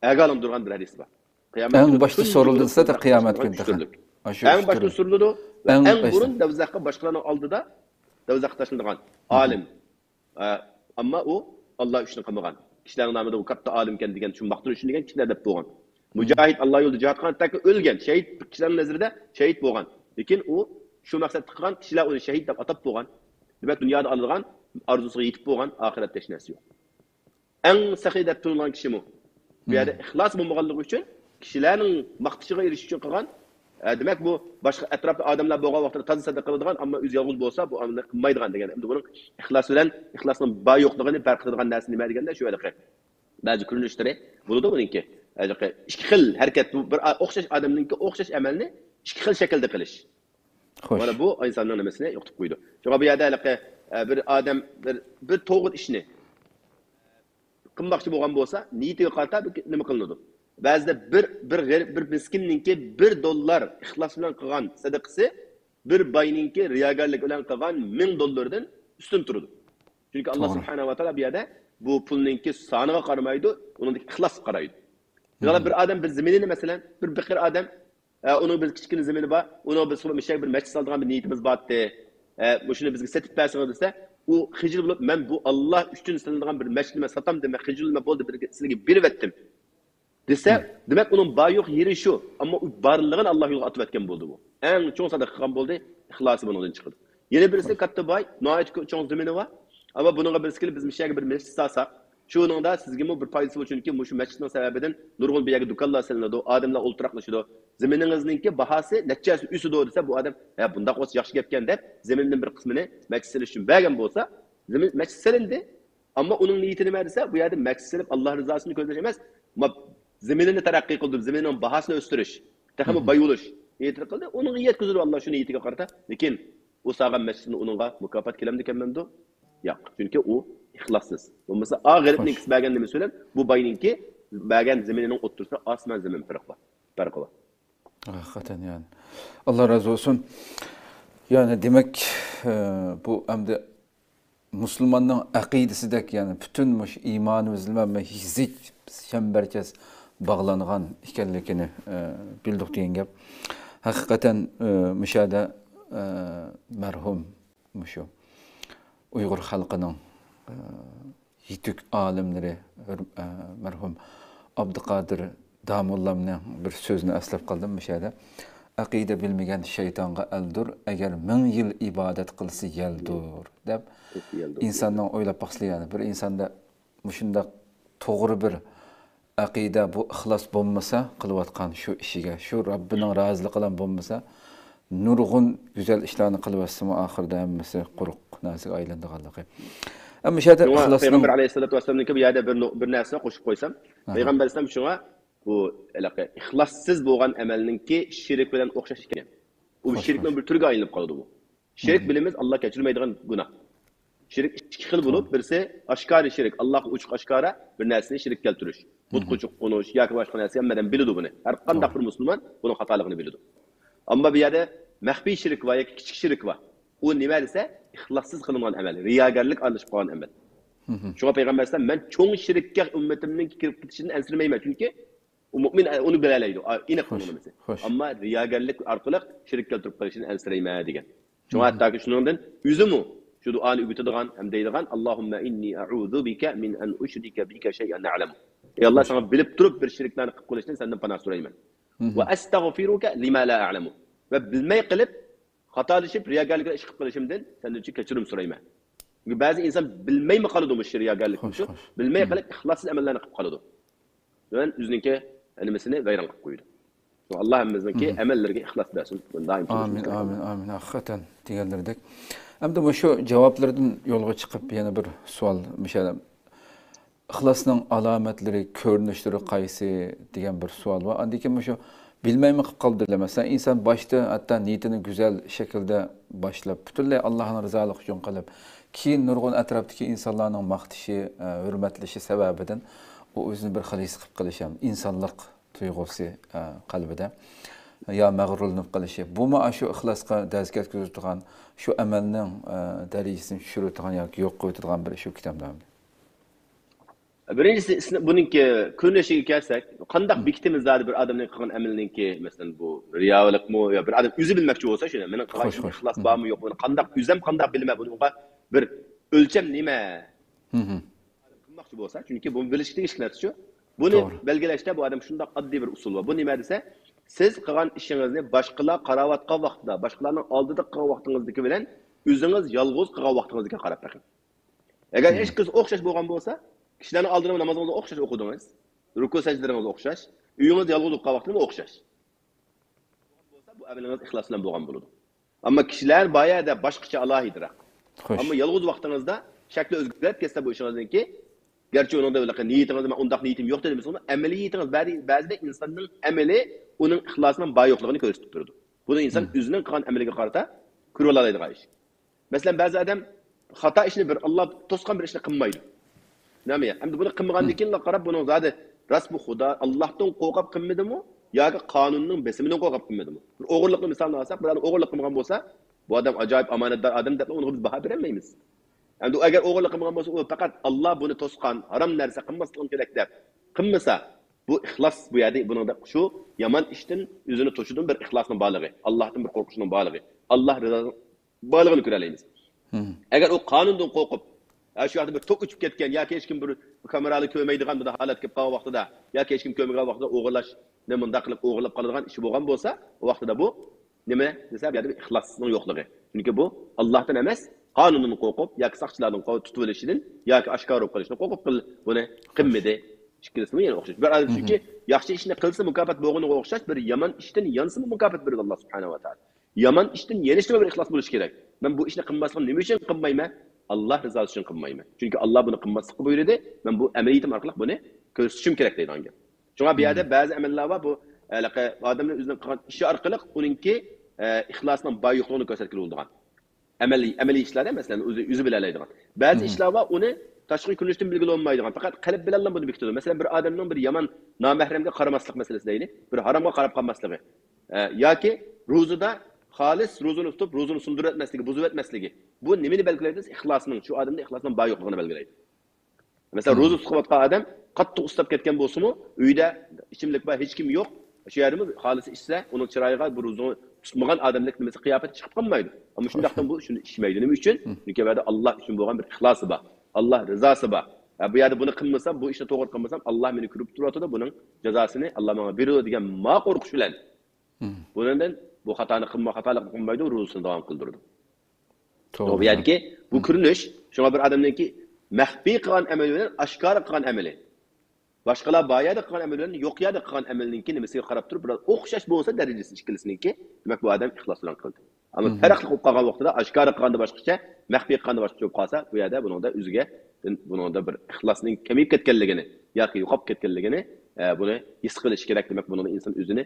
ئاگاھلاندۇرغان بىر ھەدىس بار. قىيامەت ئەڭ باشتا سورۇلدى دېسە، قىيامەت كۈنىدە. ئەڭ باشتا سورۇلىدۇ. ۋە ئەڭ بۇرۇن دوزاخقا باشقىلارنىڭ ئالدىدا دوزاخقا تاشلىنىدىغان ئالىم. ئە، ئەمما ئۇ ئاللا ئۈچۈن قىلمىغان. كىشىلەرنىڭ نامىدا ئۇ كاتتا ئالىمكەن دېگەن شۇ ماختىنىش ئۈچۈن دېگەن كىشىلەر دەپ بولغان. مۇجاھىد ئاللا يولىدا جىھاد قىلغان، ھەتتاكى ئۆلگەن، شېھىت، كىشىلەرنىڭ نەزىرىدە شېھىت بولغان. لېكىن ئۇ شۇ مەقسەتتە قىلغان، كىشىلەر ئۇنى شېھىت دەپ ئاتاپ بولغان. دېمەك، دۇنيادا ئالىدىغان ئارزۇسىغا يېتىپ بولغان، ئاخىرەتتە ھېچ نەرسە يوق. ئەڭ سېخىي دەپ تونۇلغان كىشىمۇ. بۇ يەردە ئىخلاس بولمىغانلىقى ئۈچۈن كىشىلەرنىڭ ماختىشىغا ئېرىشىش ئۈچۈن قىلغان. ئە، دېمەك، بۇ باشقا ئەتراپتا ئادەملەر بولغان ۋاقتىدا تازا سەدىقە قىلىدىغان، ئەمما ئۆزى يالغۇز بولسا، بۇ ئەمەلنى قىلمايدىغان دېگەن. ئەمدى بۇنىڭ ئىخلاس بىلەن ئىخلاسنىڭ بار يوقلۇقىنى پەرق قىلىدىغان نەرسە نېمە دېگەندە، شۇ ھېلىقى بەزى كۆرۈنۈشلىرى بولىدۇ بۇنىڭكى. ھېلىقى ئىككى خىل ھەرىكەت، بۇ بىر ئا-، ئوخشاش ئادەمنىڭكى ئوخشاش ئەمەلنى ئىككى خىل شەكىلدە قىلىش. خوش. مانا بۇ ئىنساننىڭ نېمىسىنى يوقىتىپ قويىدۇ. شۇڭا بۇ يەردە ھېلىقى، ئە، بىر ئادەم بىر، بىر توغرا ئىشنى قىلماقچى بولغان بولسا، نىيىتىگە قارىتا بىر نېمە قىلىنىدۇ. بەزىدە بىر، بىر غېرىب، بىر مىسكىننىڭكى بىر دوللار ئىخلاس بىلەن قىلغان سەدىقىسى بىر باينىڭكى رىياكارلىق بىلەن قىلغان مىڭ دوللاردىن ئۈستۈن تۇرىدۇ. چۈنكى ئاللا سۇبھانەھۇ ۋە تائالا بۇ يەردە بۇ پۇلنىڭكى سانىغا قارىمايدۇ، ئۇنىڭدىكى ئىخلاسقا قارايدۇ. مىسالەن، بىر ئادەم بىر زېمىنىنى، مەسىلەن، بىر پېقىر ئادەم، ئە، ئۇنىڭ بىر كىچىككىنە زېمىنى بار، ئۇنىڭ بىز مۇشۇ يەرگە بىر مەسچىت سالىدىغان بىر نىيىتىمىز بار ئىدى، ئە، مۇشۇنى بىزگە سېتىپ بەرسىڭىز دېسە، ئۇ خىجىل بولۇپ، مەن بۇ ئاللا ئۈچۈن سېلىنىدىغان بىر مەسچىتنى مەن ساتامدىم، مەن خىجىل بولدۇم، بىر سىلەرگە بېرىۋەتتىم. دېسە، دېمەك، ئۇنىڭ بار يوق يېرى شۇ. ئەمما ئۇ بارلىقىنى ئاللا يولىغا ئاتىۋەتكەن بولدى بۇ. ئەڭ چوڭ ساداقە قىلغان بولدى، ئىخلاسى بۇنىڭدىن چىقىدۇ. يەنە بىرسى كاتتا باي، ناھايىتى كۆپ چوڭ زېمىنى بار. ئەمما بۇنىڭغا بىرسى كېلىپ، بىز مۇشۇ يەرگە بىر مەسچىت سالساق، شۇنىڭدا سىزگىمۇ بىر پايدىسى بولىدۇ، چۈنكى مۇشۇ مەسچىتنىڭ سەۋەبىدىن نۇرغۇن بۇ يەرگە دۇكانلار سېلىنىدۇ، ئادەملەر ئولتۇراقلىشىدۇ. زېمىنىڭىزنىڭكى باھاسى نەچچە ھەسسە ئۆسىدۇ دېسە، بۇ ئادەم، ھە، بۇنداق بولسا ياخشى گەپكەن دەپ، زېمىننىڭ بىر قىسمىنى مەسچىت سېلىش ئۈچۈن بەرگەن بولسا، زېمىن، مەسچىت سېلىندى. ئەمما ئۇنىڭ نىيىتى نېمە دېسە، بۇ يەردە مەقسەت سېلىپ، ئاللا رىزاسىنى كۆزلەش ئەمەس، ما-، زېمىنىنى تەرەققىي قىلدۇرۇپ، زېمىننىڭ باھاسىنى ئۆستۈرۈش، تېخىمۇ باي بولۇش نىيىتىنى قىلدى. ئۇنىڭغا يەتكۈزىدۇ ئاللا شۇ نىيىتىگە قارىتا. لېكىن ئۇ سالغان مەسچىتتىن ئۇنىڭغا مۇكاپات كېلەمدىكەن، مەمدۇ؟ ياق. چۈنكى ئۇ ئىخلاسسىز. بولمىسا، ئا غېرىبنىڭكىسى بەرگەن نېمىسى بىلەن بۇ باينىڭكى بەرگەن زېمىنىنىڭ ئوتتۇرىسىدا ئاسمان زېمىن پەرقى بار. پەرقى بار. ھەقىقەتەن يەنى. ئاللا رازى بولسۇن. يەنى دېمەك، ئە، بۇ ئەمدى مۇسۇلماننىڭ ئەقىدىسىدەك، يەنى پۈتۈن مۇشۇ ئىمانىمىز بىلەن زىچ چەمبەرچاس باغلانغان ئىكەنلىكىنى، ئە، بىلدۇق دېگەن گەپ. ھەقىقەتەن، ئە، مۇشۇ يەردە، ئە، مەرھۇم مۇشۇ ئۇيغۇر خەلقىنىڭ، ئە، يېتۈك ئالىملىرى، ھۆر-، ئە، مەرھۇم ئابدۇقادىر داموللامنىڭ بىر سۆزىنى ئەسلەپ قالدىم مۇشۇ يەردە. ئەقىدە بىلمىگەن شەيتانغا ئەلدۇر، ئەگەر مىڭ يىل ئىبادەت قىلسا يەلدۇر، دەپ، ئىنساننىڭ ئويلاپ باقسىلا، يەنى بىر ئىنساندا مۇشۇنداق توغرا بىر ئەقىدە، بۇ ئىخلاس بولمىسا، قىلىۋاتقان شۇ ئىشىگە، شۇ رەببىنىڭ رازىلىقى بىلەن بولمىسا، نۇرغۇن گۈزەل ئىشلارنى قىلىۋەتسىمۇ، ئاخىرىدا ھەممىسى قۇرۇق نەرسىگە ئايلىنىدىغانلىقى. ئەمما شۇ يەردە شۇڭا ئىخلاسنىڭ پەيغەمبەر ئەلەيھىسسالاتۇ ۋەسسالامنىڭكى بۇ يەردە بىر نۇ-، بىر نەرسە قوشۇپ قويسام، ئاھا. پەيغەمبەر ئەلەيھىسسالام شۇڭا بۇ ھېلىقى ئىخلاسسىز بولغان ئەمەلنىڭكى شىرك بىلەن ئوخشاش ئىكەن. ئۇ شىركنىڭ بىر تۈرىگە ئايلىنىپ قالىدۇ بۇ. شىرك بىلىمىز، ئاللا كەچۈرمەيدىغان گۇناھ. شىرك ئىككى خىل بولۇپ، بىرسى ئاشكارا شىرك، ئاللاغا ئوچۇق ئاشكارا بىر نەرسىنى شىرك كەلتۈرۈش. بۇتقا چوقۇنۇش ياكى باشقا نەرسە، ھەممە ئادەم بىلىدۇ بۇنى. ھەر قانداق بىر مۇسۇلمان بۇنىڭ خاتالىقىنى بىلىدۇ. ئەمما بۇ يەردە مەخپىي شىرك بار ياكى كىچىك شىرك بار. ئۇ نېمە دېسە، ئىخلاسسىز قىلىنغان ئەمەل، رىياگەرلىك ئارىلىشىپ قالغان ئەمەل. شۇڭا پەيغەمبەر ئەلەيھىسسالام، مەن چوڭ شىرككە ئۈممىتىمنىڭ كىرىپ كېتىشىدىن ئەنسىرىمەيمەن، چۈنكى ئۇ مۆمىن ئۇنى بىلەلەيدۇ، ئا-، ئېنىق ئۇنىڭ نېمىسى. ئەمما رىياگەرلىك ئارقىلىق شىرك كەلتۈرۈپ قېلىشىنى ئەنسىرەيمەن دېگەن. شۇڭا ھەتتاكى شۇنىڭدىن ئۆزىمۇ شۇ دۇئانى ئۆگىتىدىغان ھەم دەيدىغان، «اللهم إني أعوذ بك من أن أشرك بك شيئا أعلم.» ئەي ئاللا، ساڭا بىلىپ تۇرۇپ بىر شىركلەرنى قىلىپ قېلىشتىن سەندىن پاناھ سورايمەن. وأستغفرك لما لا أعلم. ۋە بىلمەي قىلىپ، خاتالىشىپ، رىياگەرلىك بىلەن ئىش قىلىپ قېلىشىمدىن سەندىن كەچۈرۈم سورايمەن. چۈنكى بەزى ئىنسان بىلمەيمۇ قالىدۇ مۇشۇ رىياگەرلىكنى، بىلمەي قىلىپ ئىخلاسسىز ئەمەللەرنى قىلىپ قالىدۇ. بىلەن ئۆزىنىڭكى نېمىسىنى ۋەيران قىلىپ قويىدۇ. شۇڭا ئاللا ھەممىمىزنىڭكى ئەمەللىرىگە ئىخلاس بەرسۇن. دائىم ئامىن، ئامىن، ئامىن. ھەقىقەتەن دېگەنلىرىدەك. ئەمدى مۇشۇ جاۋابلىرىدىن يولغا چىقىپ يەنە بىر سوئال، مۇشۇ ئىخلاسنىڭ ئالامەتلىرى، كۆرۈنۈشلىرى قايسى دېگەن بىر سوئال بار. ئاندىن كېيىن مۇشۇ بىلمەيمۇ قىلىپ قالدى، مەسىلەن، ئىنسان باشتا ھەتتا نىيىتىنى گۈزەل شەكىلدە باشلاپ، پۈتۈنلەي ئاللاھنىڭ رىزالىقى ئۈچۈن قىلىپ، كېيىن نۇرغۇن ئەتراپتىكى ئىنسانلارنىڭ ماختىشى، ئە، ھۆرمەتلىشى سەۋەبىدىن ئۇ ئۆزىنى بىر خىل ھېس قىلىپ قېلىشى ھەم ئىنسانلىق تۇيغۇسى، ئە، قەلبىدە يا مەغرۇرلىنىپ قېلىشى، بۇمۇ ئاشۇ ئىخلاسقا دەز كەتكۈزىدىغان، شۇ ئەمەلنىڭ، ئە، دەرىجىسىنى چۈشۈرىدىغان ياكى يوق قىلىۋېتىدىغان بىر ئىش بولۇپ كېتەمدۇ ئەمدى؟ بىرىنچىسى، ئىسلا-، بۇنىڭكى كۆرۈنۈشىگە كەلسەك، قانداق بېكىتىمىز زادى بىر ئادەمنىڭ قىلغان ئەمىلىنىڭكى، مەسىلەن، بۇ رىيالىقمۇ يا بىر ئادەم ئۆزى بىلمەكچى بولسا، شۇنى، مېنىڭ قىلغان ئىشىمدا ئىخلاس بارمۇ يوقمۇ، بۇنى قانداق، ئۆزەم قانداق بىلىمەن، بۇنىڭغا بىر ئۆلچەم نېمە؟ قىلماقچى بولسا، چۈنكى بۇ بىلىشكە تېگىشلىك نەرسە شۇ. بۇنى بەلگىلەشتە بۇ ئادەم شۇنداق ئاددىي بىر ئۇسۇل بار. بۇ نېمە دېسە، سىز قىلغان ئىشىڭىزنى باشقىلار قاراۋاتقان ۋاقتىدا، باشقىلارنىڭ ئالدىدا قىلغان ۋاقتىڭىزدىكى بىلەن ئۆزىڭىز يالغۇز قىلغان ۋاقتىڭىزدىكى قاراپ بېقىڭ. ئەگەر ھېچ قىلسا ئوخشاش بولغان بولسا، كىشىلەرنىڭ ئالدىدا نامازىڭىزنى ئوخشاش ئوقۇدىڭىز، رۇكۇ سەجدىلىرىڭىز ئوخشاش، ئۆيىڭىزدە يالغۇز ئوقۇغان ۋاقتىڭىزمۇ ئوخشاش. بولسا، بۇ ئەمىلىڭىز ئىخلاس بىلەن بولغان بولىدۇ. ئەمما كىشىلەر بار يەردە باشقىچە ئالاھىدىراق. ئەمما يالغۇز ۋاقتىڭىزدا شەكلى ئۆزگىرىپ كەتسە بۇ ئىشىڭىزنىڭكى، گەرچە ئۇنىڭدا ھېلىقى نىيىتىڭىزدا مەن ئۇنداق نىيىتىم يوق دېدىم، ئەمەلىيىتىڭىز بەزى، بەزىدە ئىنساننىڭ ئەمىلى ئۇنىڭ ئىخلاسىنىڭ بار يوقلۇقىنى كۆرسىتىپ تۇرىدۇ. بۇنى ئىنسان ئۆزىنىڭ قىلغان ئەمىلىگە قارىتا كۆرۈۋالالايدىغان ئىش. مەسىلەن، بەزى ئادەم خاتا ئىشنى بىر، ئاللا توسقان بىر ئىشنى قىلمايدۇ. نېمە؟ ئەمدى بۇنى قىلمىغاندىن كېيىنلا قاراپ، بۇنىڭ زادى راست بۇ خۇدا، ئاللاھتىن قورقۇپ قىلمىدىمۇ ياكى قانۇننىڭ بېسىمىدىن قورقۇپ قىلمىدىمۇ؟ بىر ئوغرىلىقنى مىسالنى ئالساق، بىر ئادەم ئوغرىلىق قىلمىغان بولسا، بۇ ئادەم ئاجايىپ ئامانەتدار ئادەم دەپ ئۇنىڭغا بىز باھا بېرەلمەيمىز. ئەمدى ئەگەر ئوغرىلىق قىلمىغان بولسا، ئۇ پەقەت ئاللا بۇنى توسقان، ھارام نەرسە قىلماسلىقىڭ كېرەك دەپ قىلمىسا، بۇ ئىخلاس بۇ يەردە بۇنىڭدا شۇ يامان ئىشتىن ئۆزىنى توشىدىن بىر ئىخلاسنىڭ بارلىقى، ئاللاھتىن بىر قورقۇشنىڭ بارلىقى، ئاللا رىزاسىنىڭ بارلىقىنى كۆرەلەيمىز. ئەگەر ئۇ قانۇندىن قورقۇپ، ھە، شۇ ياقتا بىر توك ئۇچۇپ كەتكەن ياكى ھېچكىم بىر كامېرالار كۆرمەيدىغان بۇنداق ھالەت كېلىپ قالغان ۋاقتىدا ياكى ھېچكىم كۆرمىگەن ۋاقتىدا ئوغرىلاشنى مۇنداق قىلىپ ئوغرىلاپ قالىدىغان ئىش بولغان بولسا، ئۇ ۋاقتىدا بۇ نېمە دېسە، بۇ يەردە بىر ئىخلاسنىڭ يوقلۇقى. چۈنكى بۇ ئاللاھتىن ئەمەس، قانۇندىن قورقۇپ ياكى ساقچىلاردىن قورقۇپ، تۇتۇۋېلىشىدىن ياكى ئاشكارا بولۇپ قېلىشىدىن قورقۇپ قىل-، بۇنى قىلمىدى. ئىككىلىسىمۇ يەنە ئوخشاش. بىر ئادەم چۈنكى ياخشى ئىشنى قىلسا مۇكاپات بولغىنىغا ئوخشاش، بىر يامان ئىشتىن يانسىمۇ مۇكاپات بېرىدۇ ئاللا سۇبھانەھۇ ۋە تائالا. يامان ئىشتىن يېنىشتىمۇ بىر ئىخلاس بولۇشى كېرەك. مەن بۇ ئىشنى قىلماسلىقىم نېمە ئۈچۈن قىلمايمەن؟ ئاللا رىزاسى ئۈچۈن قىلمايمەن. چۈنكى ئاللا بۇنى قىلماسلىققا بۇيرۇدى. مەن بۇ ئەمەلىيىتىم ئارقىلىق بۇنى كۆرسىتىشىم كېرەك دەيدىغان گەپ. شۇڭا بۇ يەردە بەزى ئەمەللەر بار، بۇ ھېلىقى ئادەمنىڭ ئۆزىنىڭ قىلغان ئىشى ئارقىلىق ئۇنىڭكى، ئە، ئىخلاسىنىڭ بار يوقلۇقىنى كۆرسەتكىلى بولىدىغان ئەمەلىي، ئەمەلىي ئىشلاردا، مەسىلەن، ئۆزى، ئۆزى بىلەلەيدىغان. بەزى ئىشلار بار، ئۇنى تاشقى كۆرۈنۈشتىن بىلگىلى بولمايدىغان، پەقەت قەلب بىلەنلا بۇنى بېكىتىدۇ. مەسىلەن، بىر ئادەمنىڭ بىر يامان نامەھرەمگە قارىماسلىق مەسىلىسى دەيلى، بىر ھارامغا قاراپ قالماسلىقى، ئە، ياكى روزىدا خالىس روزىنى تۇتۇپ، روزىنى سۇندۇرۇۋەتمەسلىكى، بۇزۇۋەتمەسلىكى. بۇ نېمىنى بەلگىلەيدۇ دېسە، ئىخلاسنىڭ، شۇ ئادەمدە ئىخلاسنىڭ بار يوقلۇقىنى بەلگىلەيدۇ. مەسىلەن، روزا تۇتۇۋاتقان ئادەم قاتتىق ئۇسساپ كەتكەن بولسىمۇ، ئۆيدە ئىچىملىك بار، ھېچكىم يوق، شۇ يەردىمۇ خالىسى ئىچسە، ئۇنىڭ چىرايىغا بۇ روزىنى تۇتمىغان ئادەملىك نېمىسى، قىياپىتى چىقىپ قالمايدۇ. ئەمما شۇنداقتىن بۇ شۇنى ئىچمەيدۇ. نېمە ئۈچۈن؟ چۈنكى بۇ يەردە ئاللا ئۈچۈن بولغان بىر ئىخلاسى بار. ئاللا رىزاسى بار. ھە، بۇ يەردە بۇنى قىلمىسام، بۇ ئىشنى توغرا قىلمىسام، ئاللا مېنى كۆرۈپ تۇرۇۋاتىدۇ، بۇنىڭ جازاسىنى ئاللا ماڭا بېرىدۇ دېگەن ما قورقۇش بىلەن بۇنىڭدىن بۇ خاتانى قىلما، خاتالىقنى قىلمايدۇ، روزىسىنى داۋام قىلدۇرىدۇ. توغرا. بۇ يەردىكى بۇ كۆرۈنۈش، شۇڭا بىر ئادەمنىڭكى مەخپىي قىلغان ئەمىلى بىلەن ئاشكارا قىلغان ئەمىلى، باشقىلار بار يەردە قىلغان ئەمىل بىلەن يوق يەردە قىلغان ئەمىلنىڭكى نېمىسىگە قاراپ تۇرۇپ، بىراز ئوخشاش بولسا دەرىجىسى ئىككىلىسىنىڭكى، دېمەك، بۇ ئادەم ئىخلاس بىلەن قىلدى. ئەمما پەرقلىق بولۇپ قالغان ۋاقتىدا، ئاشكارا قىلغاندا باشقىچە، مەخپىي قىلغاندا باشقىچە بولۇپ قالسا، بۇ يەردە بۇنىڭدا ئۆزىگە، بۇنىڭدا بىر ئىخلاسنىڭ كېمىيىپ كەتكەنلىكىنى ياكى يوقاپ كەتكەنلىكىنى، ئە، بۇنى ھېس قىلىش كېرەك. دېمەك، بۇنىڭدا ئىنسان ئۆزىنى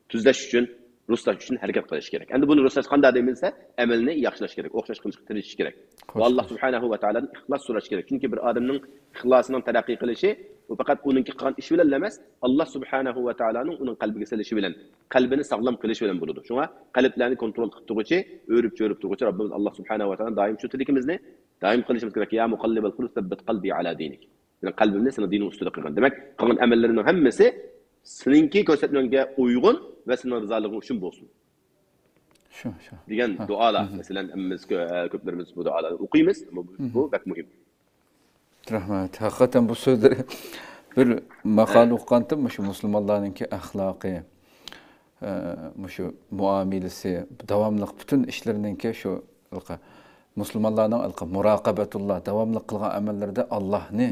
تۈزلەش ئۈچۈن، رۇسلاش ئۈچۈن ھەرىكەت قىلىش كېرەك. ئەمدى بۇنى رۇسلاش قانداق دەيمىز دېسە، ئەمەلنى ياخشىلاش كېرەك، ئوخشاش قىلىشقا تىرىشىش كېرەك. ۋە ئاللا سۇبھانەھۇ ۋە تائالادىن ئىخلاس سوراش كېرەك. چۈنكى بىر ئادەمنىڭ ئىخلاسىنىڭ تەرەققىي قىلىشى، ئۇ پەقەت ئۇنىڭكى قىلغان ئىشى بىلەن ئەمەس، ئاللا سۇبھانەھۇ ۋە تائالانىڭ ئۇنىڭ قەلبىگە سېلىشى بىلەن، قەلبىنى ساغلام قىلىشى بىلەن بولىدۇ. شۇڭا قەلبلەرنى كونترول قىلىپ تۇرغۇچى، ئۆرۈپ چۆرۈپ تۇرغۇچى رەببىمىز ئاللا سۇبھانەھۇ ۋە تائالانى دائىم شۇ تىلىكىمىزنى دائىم قىلىشىمىز كېرەك. يا مۇقەللىبەل قۇلۇب سەببىت قەلبى ئالا دىنىك. يەنى قەلبىمنى سېنىڭ دىنىڭ ئۈستىدە قىلغىن. دېمەك، قىلغان ئەمەللىرىنىڭ ھەممىسى سېنىڭكى كۆرسەتمىلىرىڭگە ئۇيغۇن ۋە سېنىڭ رىزالىقىڭ ئۈچۈن بولسۇن. شۇ، شۇ. دېگەن دۇئالار. مەسىلەن، ھەممىمىز كۆ-، ئە، كۆپلىرىمىز بۇ دۇئالارنى ئوقۇيمىز. ئەمما بۇ، بۇ بەك مۇھىم. رەھمەت. ھەقىقەتەن بۇ سۆزلىرى بىر ماقالە ئوقۇغانتىم، مۇشۇ مۇسۇلمانلارنىڭكى ئەخلاقى، ئە، مۇشۇ مۇئامىلىسى، داۋاملىق پۈتۈن ئىشلىرىنىڭكى شۇ ھېلىقى مۇسۇلمانلارنىڭ ھېلىقى مۇراقىبەتۇللا، داۋاملىق قىلغان ئەمەللىرىدە ئاللاھنى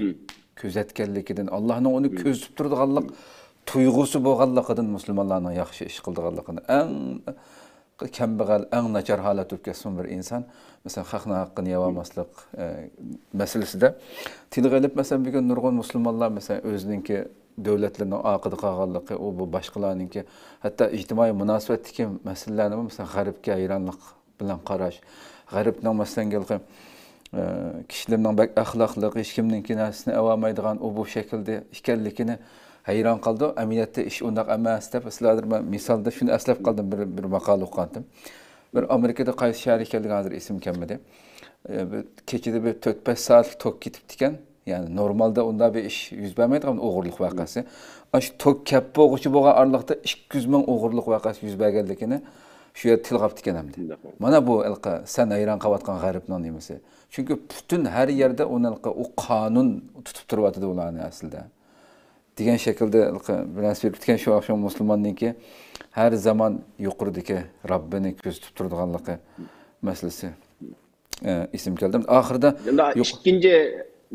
كۆزەتكەنلىكىدىن، ئاللاھنىڭ ئۇنى كۆزىتىپ تۇرىدىغانلىق تۇيغۇسى بولغانلىقىدىن مۇسۇلمانلارنىڭ ياخشى ئىش قىلىدىغانلىقىنى، ئەڭ كەمبەغەل، ئەڭ ناچار ھالەتتە بولۇپ كەتسىمۇ بىر ئىنسان، مەسىلەن، خەقنىڭ ھەققىنى يەۋالماسلىق، ئە، مەسىلىسىدە تىلغا ئېلىپ، مەسىلەن، بۈگۈن نۇرغۇن مۇسۇلمانلار، مەسىلەن، ئۆزىنىڭكى دۆلەتلىرىنىڭ ئارقىدا قالغانلىقى، ئۇ بۇ باشقىلارنىڭكى، ھەتتا ئىجتىمائىي مۇناسىۋەتتىكى مەسىلىلەرنىمۇ، مەسىلەن، غەربكە ھەيرانلىق بىلەن قاراش، غەربنىڭ، مەسىلەن، ھېلىقى، ئە، كىشىلىرىنىڭ بەك ئەخلاقلىق، ھېچكىمنىڭكى نەرسىسىنى ئەۋالمايدىغان، ئۇ بۇ شەكىلدە ئىكەنلىكىنى ھەيران قالىدۇ. ئەمەلىيەتتە ئىش ئۇنداق ئەمەس دەپ، سىلەردىن مەن مىسالدا شۇنى ئەسلەپ قالدىم، بىر، بىر ماقالە ئوقۇغانتىم. بىر ئامېرىكىدا قايسى شەھەر ئىكەنلىكى ھازىر ئېسىمگە كەلمىدى. ئە، بىر كېچىدە بىر تۆت بەش سائەتلىك توك كېتىپتىكەن. يەنى نورمالدا ئۇنداق بىر ئىش يۈز بەرمەيدىغان، ئوغرىلىق ۋەقەسى. ئاشۇ توك كەپ بولغۇچە بولغان ئارىلىقتا ئىككى يۈز مىڭ ئوغرىلىق ۋەقەسى يۈز بەرگەنلىكىنى شۇ يەردە تىلغا ئاپتىكەن ئەمدى. مانا بۇ ھېلىقى سەن ھەيران قېلىۋاتقان غەربنىڭ نېمىسى. چۈنكى پۈتۈن ھەر يەردە ئۇنى ھېلىقى ئۇ قانۇن تۇتۇپ تۇرۇۋاتىدۇ ئۇلارنى ئەسلىدە. دېگەن شەكىلدە ھېلىقى بىر نەرسە بېرىپ كەتكەن شۇ ئاخشام مۇسۇلماننىڭكى ھەر زامان يۇقىرىدىكى رەببىنى كۆزىتىپ تۇرىدىغانلىقى مەسىلىسى. ئە، ئېسىمگە كەلدى. ئاخىرىدا يەنە يۇق- ئىككىنچى،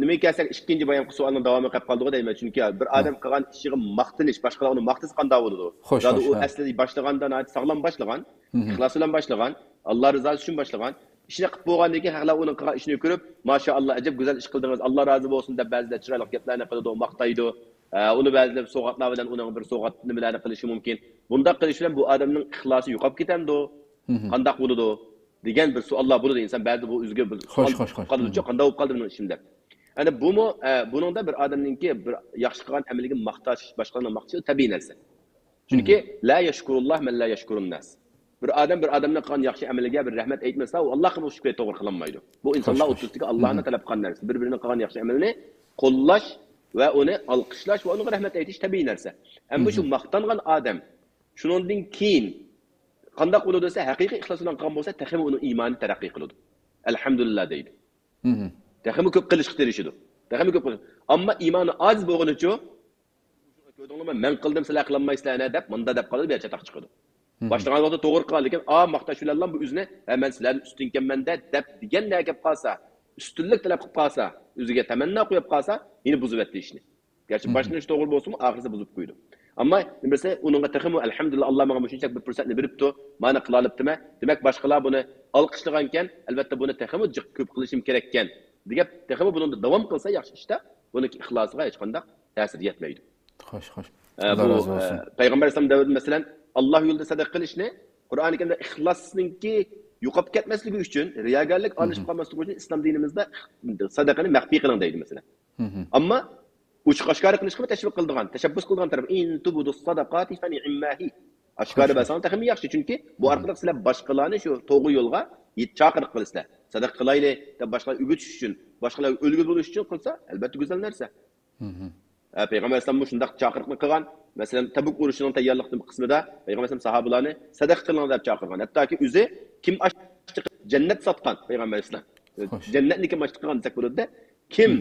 نېمىگە كەلسەك، ئىككىنچى بايامقى سوئالنىڭ داۋامى قېلىپ قالدىغۇ دەيمەن. چۈنكى بىر ئادەم قىلغان ئىشىغا ماختىنىش، باشقىلار ئۇنى ماختىسا قانداق بولىدۇ؟ خوش، زادى خوش، ئۇ ھە. ئەسلى باشلىغاندا ناھايىتى ساغلام باشلىغان، ئىخلاس بىلەن باشلىغان، ئاللا رىزاسى ئۈچۈن باشلىغان، ئىشنى قىلىپ بولغاندىن كېيىن خەقلەر ئۇنىڭ قىلغان ئىشىنى كۆرۈپ، ماشائاللا، ئەجەب گۈزەل ئىش قىلدىڭىز، ئاللا رازى بولسۇن دەپ بەزىلەر چىرايلىق گەپلەرنى قىلىدۇ، ماختايدۇ. ئە، ئۇنى بەزىلەر سوۋغاتلار بىلەن ئۇنىڭغا بىر سوۋغات نېمىلەرنى قىلىشى مۇمكىن. بۇنداق قىلىش بىلەن بۇ ئادەمنىڭ ئىخلاسى يوقاپ كېتەمدۇ؟ قانداق بولىدۇ؟ دېگەن بىر سوئاللار بولىدۇ. ئىنسان بەزىدە بۇ ئۆزىگە بىر سوئال خوش، خوش، خوش. قالىدۇچۇ، قانداق بولۇپ قالدى مېنىڭ ئىشىم دەپ. ئەنە بۇمۇ، ئە، بۇنىڭدا بىر ئادەمنىڭكى بىر ياخشى قىلغان ئەمىلىگە ماختاش، باشقىلارنىڭ ماختىشى تەبىئىي نەرسە. چۈنكى لا يەشكۇرۇللاھ مەن لا يەشكۇرۇن ناس. بىر ئادەم بىر ئادەمنىڭ قىلغان ياخشى ئەمىلىگە بىر رەھمەت ئېيتمىسا، ئۇ ئاللاھقىمۇ شۈكرى توغرا قىلالمايدۇ. بۇ ئىنسانلار خوش، خوش. ئوتتۇرىسىدىكى ئاللاھنىڭ تەلەپ قىلغان نەرسىسى. بىر-بىرىنىڭ قىلغان ياخشى ئەمىلىنى قوللاش ۋە ئۇنى ئالقىشلاش ۋە ئۇنىڭغا رەھمەت ئېيتىش تەبىئىي نەرسە. ئەمما شۇ ماختانغان ئادەم شۇنىڭدىن كېيىن قانداق بولىدۇ دېسە، ھەقىقىي ئىخلاس بىلەن قىلغان بولسا، تېخىمۇ ئۇنىڭ ئىمانى تەرەققىي قىلىدۇ. ئەلھەمدۇلىللا دەيدۇ. تېخىمۇ كۆپ قىلىشقا تىرىشىدۇ. تېخىمۇ كۆپ قىلىش. ئەمما ئىمانى ئاجىز بولغىنىچۇ، كۆردۈڭلارمۇ، مەن قىلدىم، سىلەر قىلالمايسىلەر نە دەپ، مۇندا دەپ قالىدۇ، بىر چاتاق چىقىدۇ. باشلىغان ۋاقىتتا توغرا قىلغان، لېكىن ئا ماختاش بىلەنلا بۇ ئۆزىنى، ھە، مەن سىلەردىن ئۈستۈنكەنمەن دە دەپ دېگەن نەگە كەپ قالسا، ئۈستۈنلۈك تەلەپ قىلىپ قالسا، ئۆزىگە تەمەننا قويۇپ قالسا، يەنە بۇزۇۋەتتى ئىشنى. گەرچە باشلىنىشى توغرا بولسىمۇ، ئاخىرسى بۇزۇپ قويىدۇ. ئەمما نېمىسى، ئۇنىڭغا تېخىمۇ، ئەلھەمدۇلىللا، ئاللا ماڭا مۇشۇنچە بىر پۇرسەتنى بېرىپتۇ، مانا قىلالىپتىمەن، دېمەك، باشقىلار بۇنى ئالقىشلىغانكەن، ئەلۋەتتە، بۇنى تېخىمۇ جىق كۆپ قىلىشىم كېرەككەن، دېگەپ، تېخىمۇ بۇنىڭدا داۋام قىلسا ياخشى ئىشتا، بۇنىڭ ئىخلاسىغا ھېچقانداق تەسىر يەتمەيدۇ. خوش، خوش. ئە، ئاللا بۇ، رازى ئە، بولسۇن. پەيغەمبەر ئەلەيھىسسالام دەۋرىدە، مەسىلەن، ئاللا يولىدا سەدەقە قىلىشنى قۇرئانى كەرىمدە ئىخلاسنىڭكى يوقاپ كەتمەسلىكى ئۈچۈن، رىياگەرلىك ئارىلىشىپ قالماسلىقى ئۈچۈن ئىسلام دىنىمىزدا سەدەقىنى مەخپىي قىلىڭ دەيدۇ، مەسىلەن. ئەمما ئوچۇق ئاشكارا قىلىشقىمۇ تەشۋىق قىلىدىغان، تەشەببۇس قىلىدىغان تەرەپ، «ئىن تۇبدۇس سەدەقاتى فەنىئىمماھى.» ئاشكارا بەرسەڭلار تېخىمۇ ياخشى، چۈنكى بۇ ئارقىلىق سىلەر باشقىلارنى شۇ توغرا يولغا يېت-، چاقىرىق قىلىسىلەر. سەدەقە قىلايلى دەپ باشقىلارغا ئۈگۈت ئۈچۈن، باشقىلارغا ئۈلگە بولۇش ئۈچۈن قىلسا، ئەلۋەتتە گۈزەل نەرسە. ھە، پەيغەمبەر ئەلەيھىسسالام مۇشۇنداق چاقىرىقنى قىلغان. مەسىلەن، تەبۇك ئۇرۇشىنىڭ تەييارلىق قىسمىدا پەيغەمبەر ئەلەيھىسسالام ساھابىلارنى سەدەقە قىلىڭ دەپ چاقىرغان. ھەتتاكى ئۆزى كىم ئاشلىق، جەننەت ساتقان پەيغەمبەر ئەلەيھىسسالام. خوش. جەننەتنى كىم ئاشلىق قىلغان دېسەك بولىدۇ. كىم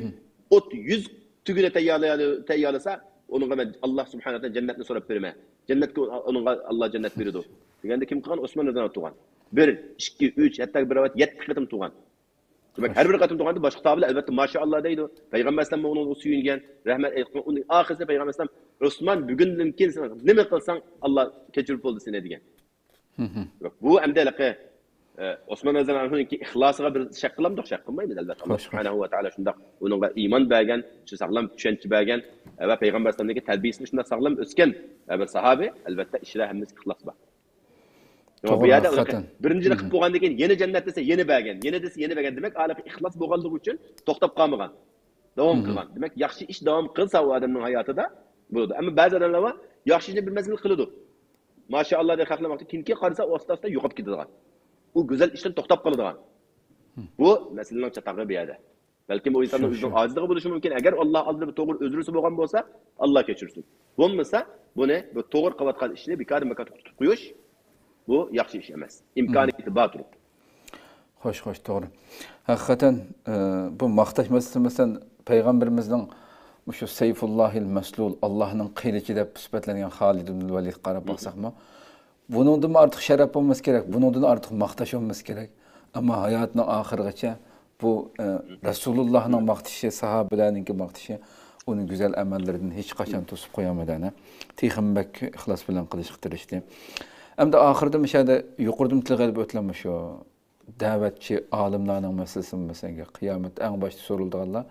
ئوت يۈز تۈگۈنى تەييارلىيالى-، تەييارلىسا، ئۇنىڭغا مەن ئاللا سۇبھانەھۇ ۋە تائالا جەننەتنى سوراپ بېرىمەن. جەننەتكە ئۇنىڭغا ئاللا جەننەت بېرىدۇ. دېگەندە كىم قىلغان؟ ئوسمان رەزىياللاھۇ ئەنھۇ تۇغان. بىر، ئىككى، ئۈچ، ھەتتا بىر رىۋايەت يەتتە قېتىم تۇغان. دېمەك، ھەر بىر قېتىم تۇغاندا باشقا ساھابىلەر ئەلۋەتتە ماشائاللا دەيدۇ. پەيغەمبەر ئەلەيھىسسالام ئۇنىڭغا سۆيۈنگەن، رەھمەت ئېيتقان. ئۇنىڭ ئاخىرىسىدا پەيغەمبەر ئەلەيھىسسالام، ئۇسمان، بۈگۈندىن كېيىن سەن نېمە قىلساڭ، ئاللا كەچۈرۈپ بولدى سېنى، دېگەن. بۇ ئەمدى ھېلىقى، ئە، ئوسمان رەزىياللاھۇ ئەنھۇنىڭكى ئىخلاسىغا بىر شەك قىلامدۇق؟ شەك قىلمايمىز، ئەلۋەتتە. ئاللا سۇبھانەھۇ ۋە تائالا شۇنداق ئۇنىڭغا ئىمان بەرگەن، شۇ ساغلام چۈشەنچە بەرگەن، ئە، ۋە پەيغەمبەر ئەلەيھىسسالامنىڭكى تەربىيىسىنى شۇنداق ساغلام ئۆسكەن، ئە، بىر ساھابى، ئەلۋەتتە، ئىچىدە ھەممىسى ئىخلاس بار. شۇڭا بۇ يەردە بىرىنچىنى قىلىپ بولغاندىن كېيىن يەنە جەننەت دېسە يەنە بەرگەن، يەنە دېسە يەنە بەرگەن. دېمەك، ھېلىقى ئىخلاس بولغانلىقى ئۈچۈن توختاپ قالمىغان، داۋام قىلغان. دېمەك، ياخشى ئىش داۋام قىلسا ئۇ ئادەمنىڭ ھاياتىدا بولىدۇ. ئەمما بەزى ئادەملەر بار، ياخشى ئىشنى بىر مەزگىل قىلىدۇ. ماشائاللا دەپ خەقلەر ۋاقتى، كېيىن كېيىن قارىسا ئاستا ئاستا يوقاپ كېتىدىغان. ئۇ گۈزەل ئىشتىن توختاپ قالىدىغان. بۇ مەسىلىنىڭ چاتاقى بۇ يەردە. بەلكىم ئۇ ئىنساننىڭ ئۆزىنىڭ ئاجىزلىقى بولۇشى مۇمكىن. ئەگەر ئاللا ئالدىدا بىر توغرا ئۆزرىسى بولغان بولسا، ئاللا كەچۈرسۇن. بولمىسا، بۇنى بىر توغرا قىلىۋاتقان ئىشنى بىكار ماكان توختىتىپ قويۇش، بۇ ياخشى ئىش ئەمەس. ئىمكانىيىتى بار تۇرۇپ. خوش، خوش، توغرا. ھەقىقەتەن، ئە، بۇ ماختاش مەسىلىسى، مەسىلەن، پەيغەمبىرىمىزنىڭ مۇشۇ سەيفۇللاھىل مەسلۇل، ئاللانىڭ قىلىچى دەپ سۈپەتلەنگەن خالىد ئىبن ۋەلىدقا قاراپ باقساقمۇ، بۇنىڭدىنمۇ ئارتۇق شەرەپ بولمىسا كېرەك، بۇنىڭدىن ئارتۇق ماختاش بولمىسا كېرەك. ئەمما ھاياتىنىڭ ئاخىرىغىچە بۇ، ئە، رەسۇلۇللانىڭ ماختىشى، ساھابىلەرنىڭكى ماختىشى ئۇنى گۈزەل ئەمەللىرىدىن ھېچقاچان توسۇپ قويالمىدى، ئەنە. تېخىمۇ بەك ئىخلاس بىلەن قىلىشقا تىرىشتى. ئەمدى ئاخىرىدا مۇشۇ يەردە يۇقىرىدىمۇ تىلغا ئېلىپ ئۆتۈلەن مۇشۇ دەۋەتچى ئالىملارنىڭ مەسىلىسىمۇ، مەسىلەن، قىيامەتتە ئەڭ باشتا سورىلىدىغانلار،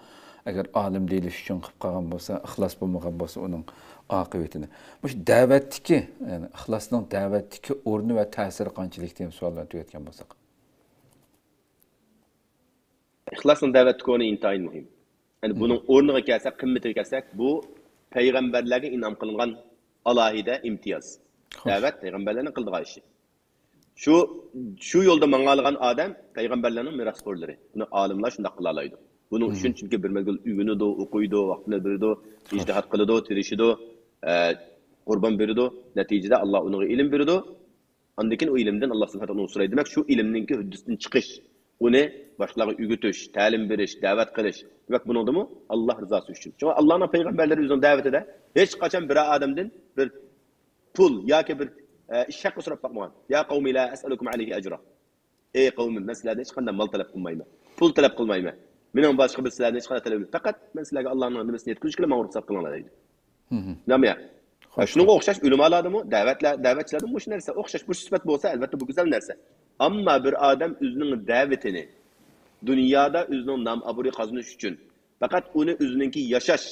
ئەگەر ئالىم دېيىلىش ئۈچۈن قىلىپ قالغان بولسا، ئىخلاس بولمىغان بولسا، ئۇنىڭ ئاقىۋىتىنى. مۇشۇ دەۋەتتىكى، يەنى ئىخلاسنىڭ دەۋەتتىكى ئورنى ۋە تەسىرى قانچىلىك دېگەن سوئاللارنى تۈگەتكەن بولساق. ئىخلاسنىڭ دەۋەتتىكى ئورنى ئىنتايىن مۇھىم. يەنى بۇنىڭ ئورنىغا كەلسەك، قىممىتىگە كەلسەك، بۇ پەيغەمبەرلەرگە ئىنئام قىلىنغان ئالاھىدە ئىمتىياز. خوش. دەۋەت پەيغەمبەرلەرنىڭ قىلىدىغان ئىشى. شۇ، شۇ يولدا ماڭالىغان ئادەم پەيغەمبەرلەرنىڭ مىراسخورلىرى. بۇنى ئالىملار شۇنداق قىلالايدۇ. بۇنىڭ ئۈچۈن چۈنكى بىر مەزگىل ئۆگىنىدۇ، ئوقۇيدۇ، ۋاقتىنى بېرىدۇ، ئىجتىھات قىلىدۇ، تىرىشىدۇ، ئە، قۇربان بېرىدۇ. نەتىجىدە ئاللا ئۇنىڭغا ئىلىم بېرىدۇ. ئاندىن كېيىن ئۇ ئىلىمدىن ئاللا سۇبھانەھۇ ۋە تائالادىن سورايدۇ. دېمەك، شۇ ئىلىمنىڭكى ھۆددىسىدىن چىقىش، ئۇنى باشقىلارغا ئۆگىتىش، تەلىم بېرىش، دەۋەت قىلىش. دېمەك، بۇنىڭدىمۇ ئاللا رىزاسى ئۈچۈن. شۇڭا ئاللانىڭ پەيغەمبەرلىرى ئۆزىنىڭ دەۋىتىدە ھېچقاچان بىر ئادەمدىن بىر پۇل ياكى بىر، ئە، ئىش ھەققى سوراپ باقمىغان. يا قەۋمى لا ئەسئەلۇكۇم ئەلەيھى ئەجرا. ئەي قەۋمىم، مەن سىلەردىن ھېچقانداق مال تەلەپ قىلمايمەن. پۇل تەلەپ قىلمايمەن. مېنىڭ باشقا بىر سىلەردىن ھېچقانداق تەلەپ يوق. پەقەت مەن سىلەرگە ئاللانىڭ نېمىسىنى يەتكۈزگۈچىلا ماڭا رۇخسەت قىلىڭلار دەيدۇ. نېمە؟ شۇنىڭغا ئوخشاش ئۆلىمالاردىمۇ، دەۋەتلەر، دەۋەتچىلەردىمۇ مۇشۇ نەرسە ئوخشاش بىر سۈپەت بولسا، ئەلۋەتتە بۇ گۈزەل نەرسە. ئەمما بىر ئادەم ئۆزىنىڭ دەۋىتىنى دۇنيادا ئۆزىنىڭ نام ئابرۇيى قازىنىش ئۈچۈن، پەقەت ئۇنى ئۆزىنىڭكى ياشاش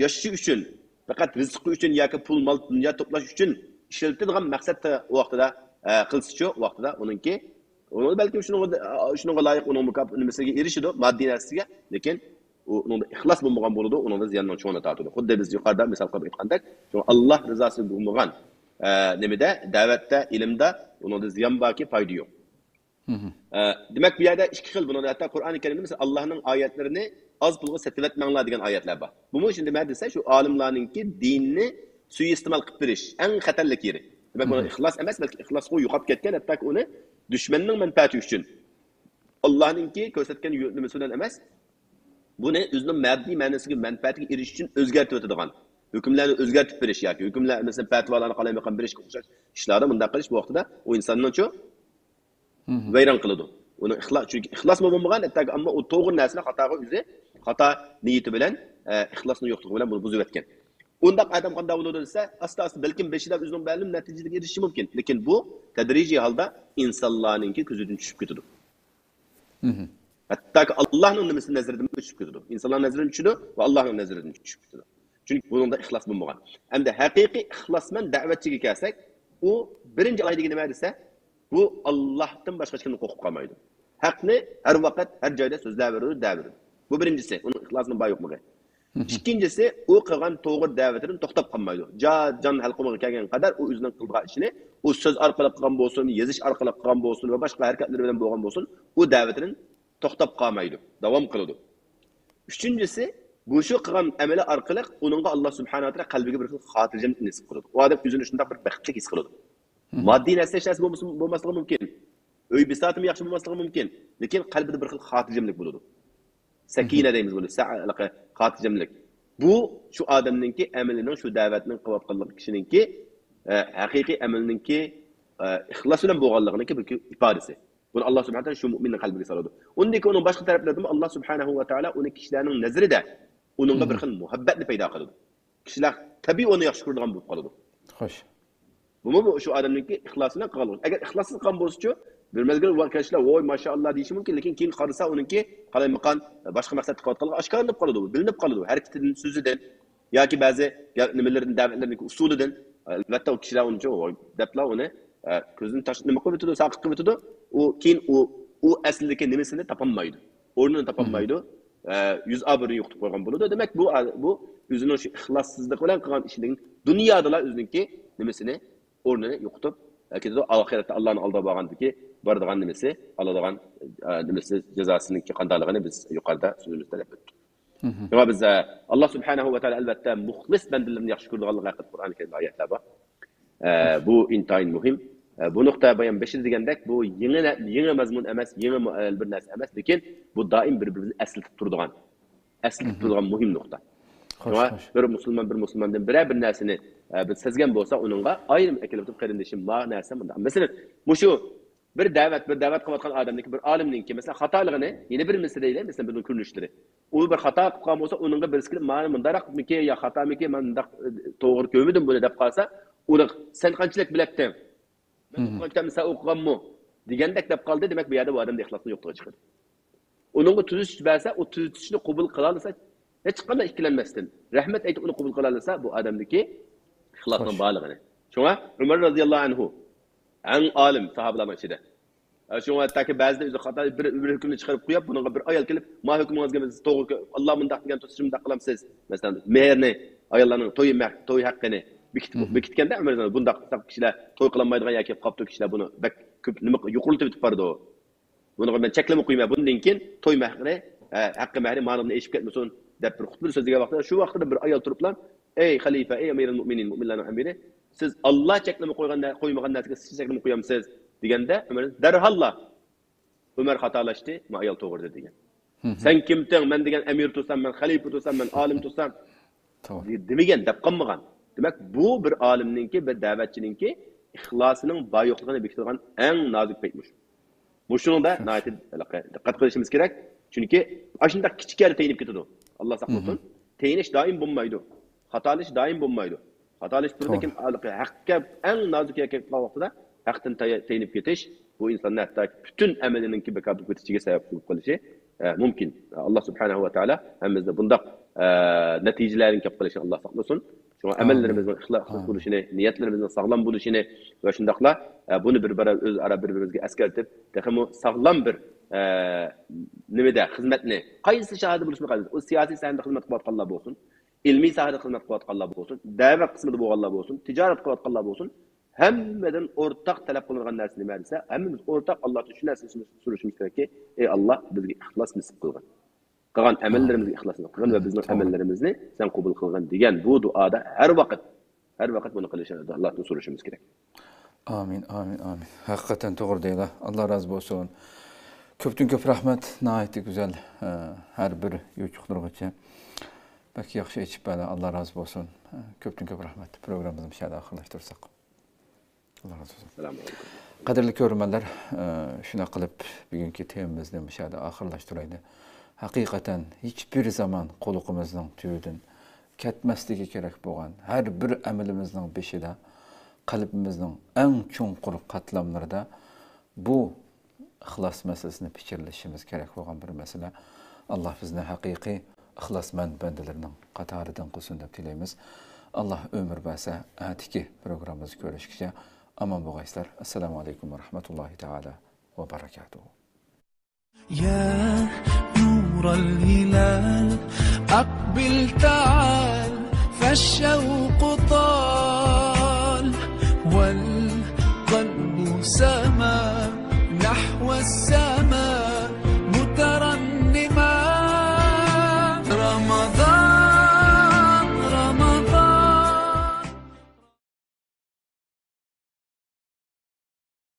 ياشىشى ئۈچۈن، پەقەت رىزقى ئۈچۈن ياكى پۇل مال دۇنيا توپلاش ئۈچۈن ئىشلىتىدىغان مەقسەتتە ۋاقتىدا، ئە، قىلسىچۇ، ۋاقتىدا ئۇنىڭكى، ئۇنىڭ بەلكىم شۇنىڭغا، شۇنىڭغا لايىق ئۇنىڭ مۇكاپات نېمىسىگە ئېرىشىدۇ، ماددىي نەرسىگە، لېكىن ئۇ ئۇنىڭدا ئىخلاس بولمىغان بولىدۇ، ئۇنىڭدا زىياننىڭ چوڭىنى تارتىدۇ. خۇددى بىز يۇقىرىدا مىسال قىلىپ ئېيتقاندەك، شۇڭا ئاللا رىزاسى بولمىغان، ئە، نېمىدە، دەۋەتتە، ئىلىمدا ئۇنىڭدا زىيان باركى، پايدا يوق. ئە، دېمەك، بۇ يەردە ئىككى خىل بۇنىڭدا، ھەتتا قۇرئانى كەرىمدە، مەسىلەن، ئاللانىڭ ئايەتلىرىنى ئاز پۇلغا سېتىۋەتمەڭلار دېگەن ئايەتلەر بار. بۇمۇ شۇنداق نېمە دېسە، شۇ ئالىملارنىڭكى دىننى سۇيىئىستېمال قىلىپ بېرىش ئەڭ خەتەرلىك يېرى. دېمەك، بۇنىڭ ئىخلاس ئەمەس، بەلكى ئىخلاسى يوقاپ كەتكەن، ھەتتاكى ئۇنى دۈشمەننىڭ مەنپەئەتى ئۈچۈن، ئاللانىڭكى كۆرسەتكەن يو-، نېمىسى بىلەن ئەمەس، بۇنى ئۆزىنىڭ ماددىي مەنىسىگە، مەنپەئەتىگە ئېرىشىش ئۈچۈن ئۆزگەرتىۋېتىدىغان، ھۆكۈملەرنى ئۆزگەرتىپ بېرىش ياكى ھۆكۈملەر، مەسىلەن، پەتىۋالارنى قالايمىقان بېرىشكە ئوخشاش ئىشلاردا مۇنداق قىلىش بۇ ۋاقتىدا ئۇ ئىنساننىڭچۇ ۋەيران قىلىدۇ. ئۇنىڭ ئىخلاس، چۈنكى ئىخلاسمۇ بولمىغان، ھەتتاكى ئەمما ئۇ توغرا نەرسىنى خاتاغا ئۆزى، خاتا نىيىتى بىلەن، ئە، ئىخلاسنى يوقلۇقى بىلەن بۇنى بۇزۇۋەتكەن. ئۇنداق ئادەم قانداق بولىدۇ دېسە، ئاستا-ئاستا بەلكىم بېشىدا ئۆزىنىڭ مەلۇم نەتىجىلىك ئېرىشىشى مۇمكىن، لېكىن بۇ تەدرىجىي ھالدا ئىنسانلارنىڭكى كۆزىدىن چۈشۈپ كېتىدۇ. ھەتتاكى ئاللاھنىڭ نېمىسى نەزىرىدىنمۇ چۈشۈپ كېتىدۇ. ئىنسانلار نەزىرىدىن چۈشىدۇ ۋە ئاللاھنىڭ نەزىرىدىن چۈشۈپ كېتىدۇ. چۈنكى بۇنىڭدا ئىخلاس بولمىغان. ئەمدى ھەقىقىي ئىخلاسمەن دەۋەتچىگە كەلسەك، ئۇ بىرىنچى ئالاھىدىلىكى نېمە دېسە، بۇ ئاللاھتىن باشقا ھېچكىمدىن قورقۇپ قالمايدۇ. ھەقنى ھەر ۋاقىت، ھەر جايدا سۆزلەۋېرىدۇ، دەۋېرىدۇ. بۇ بىرىنچىسى، ئۇنىڭ ئىخلاسىنىڭ بار يوقلۇقى. ئىككىنچىسى، ئۇ قىلغان توغرا دەۋىتىدىن توختاپ قالمايدۇ. جا-، جان ھەلقۇمىغا كەلگەن قەدەر ئۇ ئۆزىنىڭ قىلىدىغان ئىشىنى، ئۇ سۆز ئارقىلىق قىلغان بولسۇن، يېزىش ئارقىلىق قىلغان بولسۇن ۋە باشقا ھەرىكەتلىرى بىلەن بولغان بولسۇن، ئۇ دەۋىتىدىن توختاپ قالمايدۇ، داۋام قىلىدۇ. ئۈچىنچىسى، مۇشۇ قىلغان ئەمىلى ئارقىلىق ئۇنىڭغا ئاللا سۇبھانەھۇ ۋە تائالا قەلبىگە بىر خىل خاتىرجەملىك نېسىپ قىلىدۇ. ئۇ ئادەم ئۆزىنى شۇنداق بىر بەختلىك ھېس قىلىدۇ. ماددىي نەرسە، ھېچ نەرسە بولمىسا، بولماسلىقى مۇمكىن. ئۆي بىساتىمۇ ياخشى بولماسلىقى مۇمكىن. لېكىن قەلبىدە بىر خىل خاتىرجەملىك بولىدۇ. سەكىنە دەيمىز بۇنى، سە-، خاتىرجەملىك. بۇ شۇ ئادەمنىڭكى ئەمىلىنىڭ، شۇ دەۋەتنىڭ قىلىۋاتقانلىقى كىشىنىڭكى، ئە، ھەقىقىي ئەمىلنىڭكى، ئە، ئىخلاس بىلەن بولغانلىقىنىڭكى بىر ئىپادىسى. بۇنى ئاللا سۇبھانەھۇ ۋە تائالا شۇ مۇئمىننىڭ قەلبىگە سالىدۇ. ئۇندىن كېيىن ئۇنىڭ باشقا تەرەپلىرىدىمۇ ئاللا سۇبھانەھۇ ۋە تائالا ئۇنى كىشىلەرنىڭ نەزىرىدە ئۇنىڭغا بىر خىل مۇھەببەتنى پەيدا قىلىدۇ. كىشىلەر تەبىئىي ئۇنى ياخشى كۆرىدىغان بولۇپ قالىدۇ. خوش. بۇمۇ بۇ شۇ ئادەمنىڭكى ئىخلاسى بىلەن قىلغانلىقى. ئەگەر ئىخلاسسىز قىلغان بولسىچۇ، بىر مەزگىل ۋاقىت كىشىلەر ۋوي ماشائاللا دېيىشى مۇمكىن، لېكىن كېيىن قارىسا ئۇنىڭكى قالايمىقان، باشقا مەقسەتتە قىلىۋاتقانلىقى ئاشكارىلىنىپ قالىدۇ، بىلىنىپ قالىدۇ. ھەرىكىتىدىن، سۆزىدىن ياكى بەزى گەپ-، نېمىلىرىدىن، دەۋەتلىرىنىڭكى ئۇسۇلىدىن. ئەلۋەتتە ئۇ كىشىلەر ئۇنىڭچۇ ۋوي دەپلا ئۇنى، ئە، كۆزىدىن تاش-، نېمە قىلىۋېتىدۇ، ساقىت قىلىۋېتىدۇ. ئۇ كېيىن ئۇ، ئۇ ئەسلىدىكى نېمىسىنى تاپالمايدۇ. ئورنىنى تاپالمايدۇ. ئە، يۈز ئابرۇيىنى يوقىتىپ قويغان بولىدۇ. دېمەك، بۇ، بۇ ئۆزىنىڭ شۇ ئىخلاسسىزلىقى بىلەن قىلغان ئىشىنىڭ دۇنيادىلا ئۆزىنىڭكى نېمىسىنى، ئورنىنى يوقىتىپ، ئە، كېتىدۇ. ئاخىرەتتە ئاللانىڭ ئالدىغا بارغاندىكى، بارىدىغان نېمىسى، ئالىدىغان، ئە، نېمىسى، جازاسىنىڭكى قانداقلىقىنى بىز يۇقىرىدا سۆزىمىزدە دەپ ئۆتتۇق. شۇڭا بىز، ئە، ئاللا سۇبھانەھۇ ۋە تائالا ئەلۋەتتە مۇخلىس بەندىلىرىنى ياخشى كۆرىدىغانلىقى ھەققىدە قۇرئان كەرىمدە ئايەتلەر بار. ئە، بۇ ئىنتايىن مۇھىم. ئە، بۇ نۇقتا بايان بېشىدا دېگەندەك، بۇ يېڭى نە-، يېڭى مەزمۇن ئەمەس، يېڭى مۇ-، ئە، بىر نەرسە ئەمەس، لېكىن بۇ دائىم بىر-بىرىمىزنى ئەسلىتىپ تۇرىدىغان، ئەسلىتىپ تۇرىدىغان مۇھىم نۇقتا. شۇڭا بىر مۇسۇلمان بىر مۇسۇلماندىن بىرەر بىر نەرسىنى، ئە، بىر سەزگەن بولسا، ئۇنىڭغا ئايرىم ئەكېلىپ، قېرىندىشىم، ما نەرسە مۇنداق. مەسىلەن، مۇشۇ بىر دەۋەت، بىر دەۋەت قىلىۋاتقان ئادەمنىڭكى، بىر ئالىمنىڭكى، مەسىلەن، خاتالىقىنى، يەنە بىرىمىسى دەيلى، مەسىلەن، بىرنىڭ كۆرۈنۈشلىرى. ئۇ بىر خاتا قىلىپ قالغان بولسا، ئۇنىڭغا بىرسى كېلىپ، مانا مۇنداقمىكى يا خاتامىكى، مانا مۇنداق، ئە، توغرا كۆرمىدىم بۇنى دەپ قالسا، ئۇنىڭ سەن قانچىلىك بىلەتتىڭ؟ مەن ئوقۇغان كىتابنى سەن ئوقۇغانمۇ؟ دېگەندەك دەپ قالدى، دېمەك، بۇ يەردە بۇ ئادەمدە ئىخلاسنىڭ يوقلۇقى چىقىدۇ. ئۇنىڭغا تۈزىتىش بەرسە، ئۇ تۈزىتىشنى قوبۇل قىلالىسا، ھېچقانداق ئىككىلەنمەستىن، رەھمەت ئېيتىپ ئۇنى قوبۇل قىلالىسا، بۇ ئادەمدىكى ئىخلاسنىڭ بارلىقىنى. شۇڭا ئۆمەر رازىياللاھۇ ئەنھۇ ئەڭ ئالىم ساھابىلارنىڭ ئىچىدە. ئە، شۇڭا ھەتتاكى بەزىدە ئۆزى خاتا بىر، بىر ھۆكۈمنى چىقىرىپ قويۇپ، بۇنىڭغا بىر ئايال كېلىپ، ما ھۆكمىڭىزگە بىز توغرا كۆ-، ئاللا مۇنداق دېگەن تۇرسا شۇنداق قىلامسىز. مەسىلەن، مېھىرنى، ئاياللارنىڭ توي مەھ-، توي ھەققىنى بېكىتىپ، بېكىتكەندە، ئۆمەر رازىياللاھۇ ئەنھۇ بۇنداق قىلساق كىشىلەر توي قىلالمايدىغان ياكى قاپتۇ كىشىلەر بۇنى بەك كۆپ نېمە يۇقىرىلىتىۋېتىپ بارىدۇ. بۇنىڭغا مەن چەكلىمە قويىمەن. بۇندىن كېيىن توي مەھرى، ئە، ھەققى مەھرى مانىڭدىن ئېشىپ كەتمىسۇن، دەپ بىر خۇتبىدە سۆزلىگەن ۋاقتىدا، شۇ ۋاقىتتا بىر ئايال تۇرۇپلا، ئەي خەلىپە، ئەي ئەمىرۇل مۆمىنىن، مۆمىنلەرنىڭ ئەمىرى، سىز ئاللا چەكلىمە قويغان نە-، قويمىغان نەرسىگە سىز چەكلىمە قويامسىز؟ دېگەندە، ئۆمەر دەرھاللا، ئۆمەر خاتالاشتى، ما ئايال توغرا دېدى دېگەن. سەن كىمتىڭ؟ مەن دېگەن ئەمىر تۇرسام، مەن خەلىپە تۇرسام، مەن ئالىم تۇرسام، توغرا. دېمىگەن، دەپ قالمىغان. دېمەك، بۇ بىر ئالىمنىڭكى، بىر دەۋەتچىنىڭكى ئىخلاسىنىڭ بار يوقلۇقىنى بېكىتىدىغان ئەڭ نازۇك پەيت مۇشۇ. مۇشۇنىڭدا ناھايىتى دىققەت قىلىشىمىز كېرەك. چۈنكى ئاشۇنداق كىچىك يەردە تېيىنىپ كېتىدۇ. ئاللا ساقلىسۇن. تېيىنىش دائىم بولمايدۇ. خاتالىشىش دائىم بولمايدۇ. خاتالىشىپ تۇرىدۇ، لېكىن ھەققە ئەڭ نازۇك يەرگە كەلگەن ۋاقتىدا ھەقتىن تەي-، تېيىنىپ كېتىش، بۇ ئىنساننى ھەتتا پۈتۈن ئەمىلىنىڭكى بىكار بولۇپ كېتىشىگە سەۋەب بولۇپ قېلىشى، ئە، مۇمكىن. ئاللا سۇبھانەھۇ ۋە تائالا ھەممىمىزنى بۇنداق، ئە، نەتىجىلەرگە كەپ قېلىشىنى ئاللا ساقلىسۇن. شۇڭا ئامىن. ئەمەللىرىمىزنىڭ ئىخلاسلىق بولۇشىنى، نىيەتلىرىمىزنىڭ ساغلام بولۇشىنى ۋە شۇنداقلا، ئە، بۇنى بىر بارا ئۆزئارا بىر-بىرىمىزگە ئەسكەرتىپ، تېخىمۇ ساغلام بىر، ئە، نېمىدە خىزمەتنى، قايسى ساھەدە بولۇشىمىز قالىمىز. ئۇ سىياسىي ساھەدە خىزمەت قىلىۋاتقانلار بولسۇن، ئىلمىي ساھەدە خىزمەت قىلىۋاتقانلار بولسۇن، دەۋەت قىسمىدا بولغانلار بولسۇن، تىجارەت قىلىۋاتقانلار بولسۇن، ھەممىدىن ئورتاق تەلەپ قىلىنىدىغان نەرسە نېمە دېسە، ھەممىمىز ئورتاق ئاللادىن شۇ نەرسىنى سورىشىمىز كېرەككى، ئەي ئاللا، بىزگە ئىخلاس نېسىپ قىلغىن. قىلغان ئەمەللىرىمىزگە ئىخلاس نېسىپ قىلغىن ۋە بىزنىڭ ئەمەللىرىمىزنى سەن قوبۇل قىلغىن دېگەن بۇ دۇئادا ھەر ۋاقىت، ھەر ۋاقىت بۇنى قىلىشنى ئاللادىن سورىشىمىز كېرەك. ئامىن، ئامىن، ئامىن. ھەقىقەتەن توغرا دەيلا. ئاللا رازى بولسۇن. كۆپتىن كۆپ رەھمەت، ناھايىتى گۈزەل، ئە، ھەر بىر يوچۇقلىرىغىچە بەك ياخشى ئېچىپ بەردى، ئاللا رازى بولسۇن. ئە، كۆپتىن كۆپ رەھمەت. پروگراممىمىزنى مۇشۇ يەردە ئاخىرلاشتۇرساق. ئاللا رازى بولسۇن. ئەسسالامۇ ئەلەيكۇم. قەدىرلىك كۆرۈرمەنلەر، ئە، شۇنداق قىلىپ بۈگۈنكى تېمىمىزنى مۇشۇ يەردە ئاخىرلاشتۇرايلى. ھەقىقەتەن ھېچبىر زامان قۇلىقىمىزنىڭ تۈۋىدىن كەتمەسلىكى كېرەك بولغان، ھەر بىر ئەمىلىمىزنىڭ بېشىدا، قەلبىمىزنىڭ ئەڭ چوڭقۇر قاتلاملىرىدا بۇ ئىخلاس مەسىلىسىنى پىچىرلىشىمىز كېرەك بولغان بىر مەسىلە. ئاللا بىزنى ھەقىقىي ئىخلاسمەن بەندىلىرىنىڭ قاتارىدىن قىلسۇن دەپ تىلەيمىز. ئاللا ئۆمۈر بەرسە، ئەتىكى پروگراممىمىزدا كۆرۈشكىچە ئامان بولغايسىلەر. ئەسسالامۇ ئەلەيكۇم ۋە رەھمەتۇللاھى تائالا ۋە بەرەكاتۇھۇ. يا نور الهلال، أقبل تعال، فالشوق طال، والقلب سما نحو الساعة.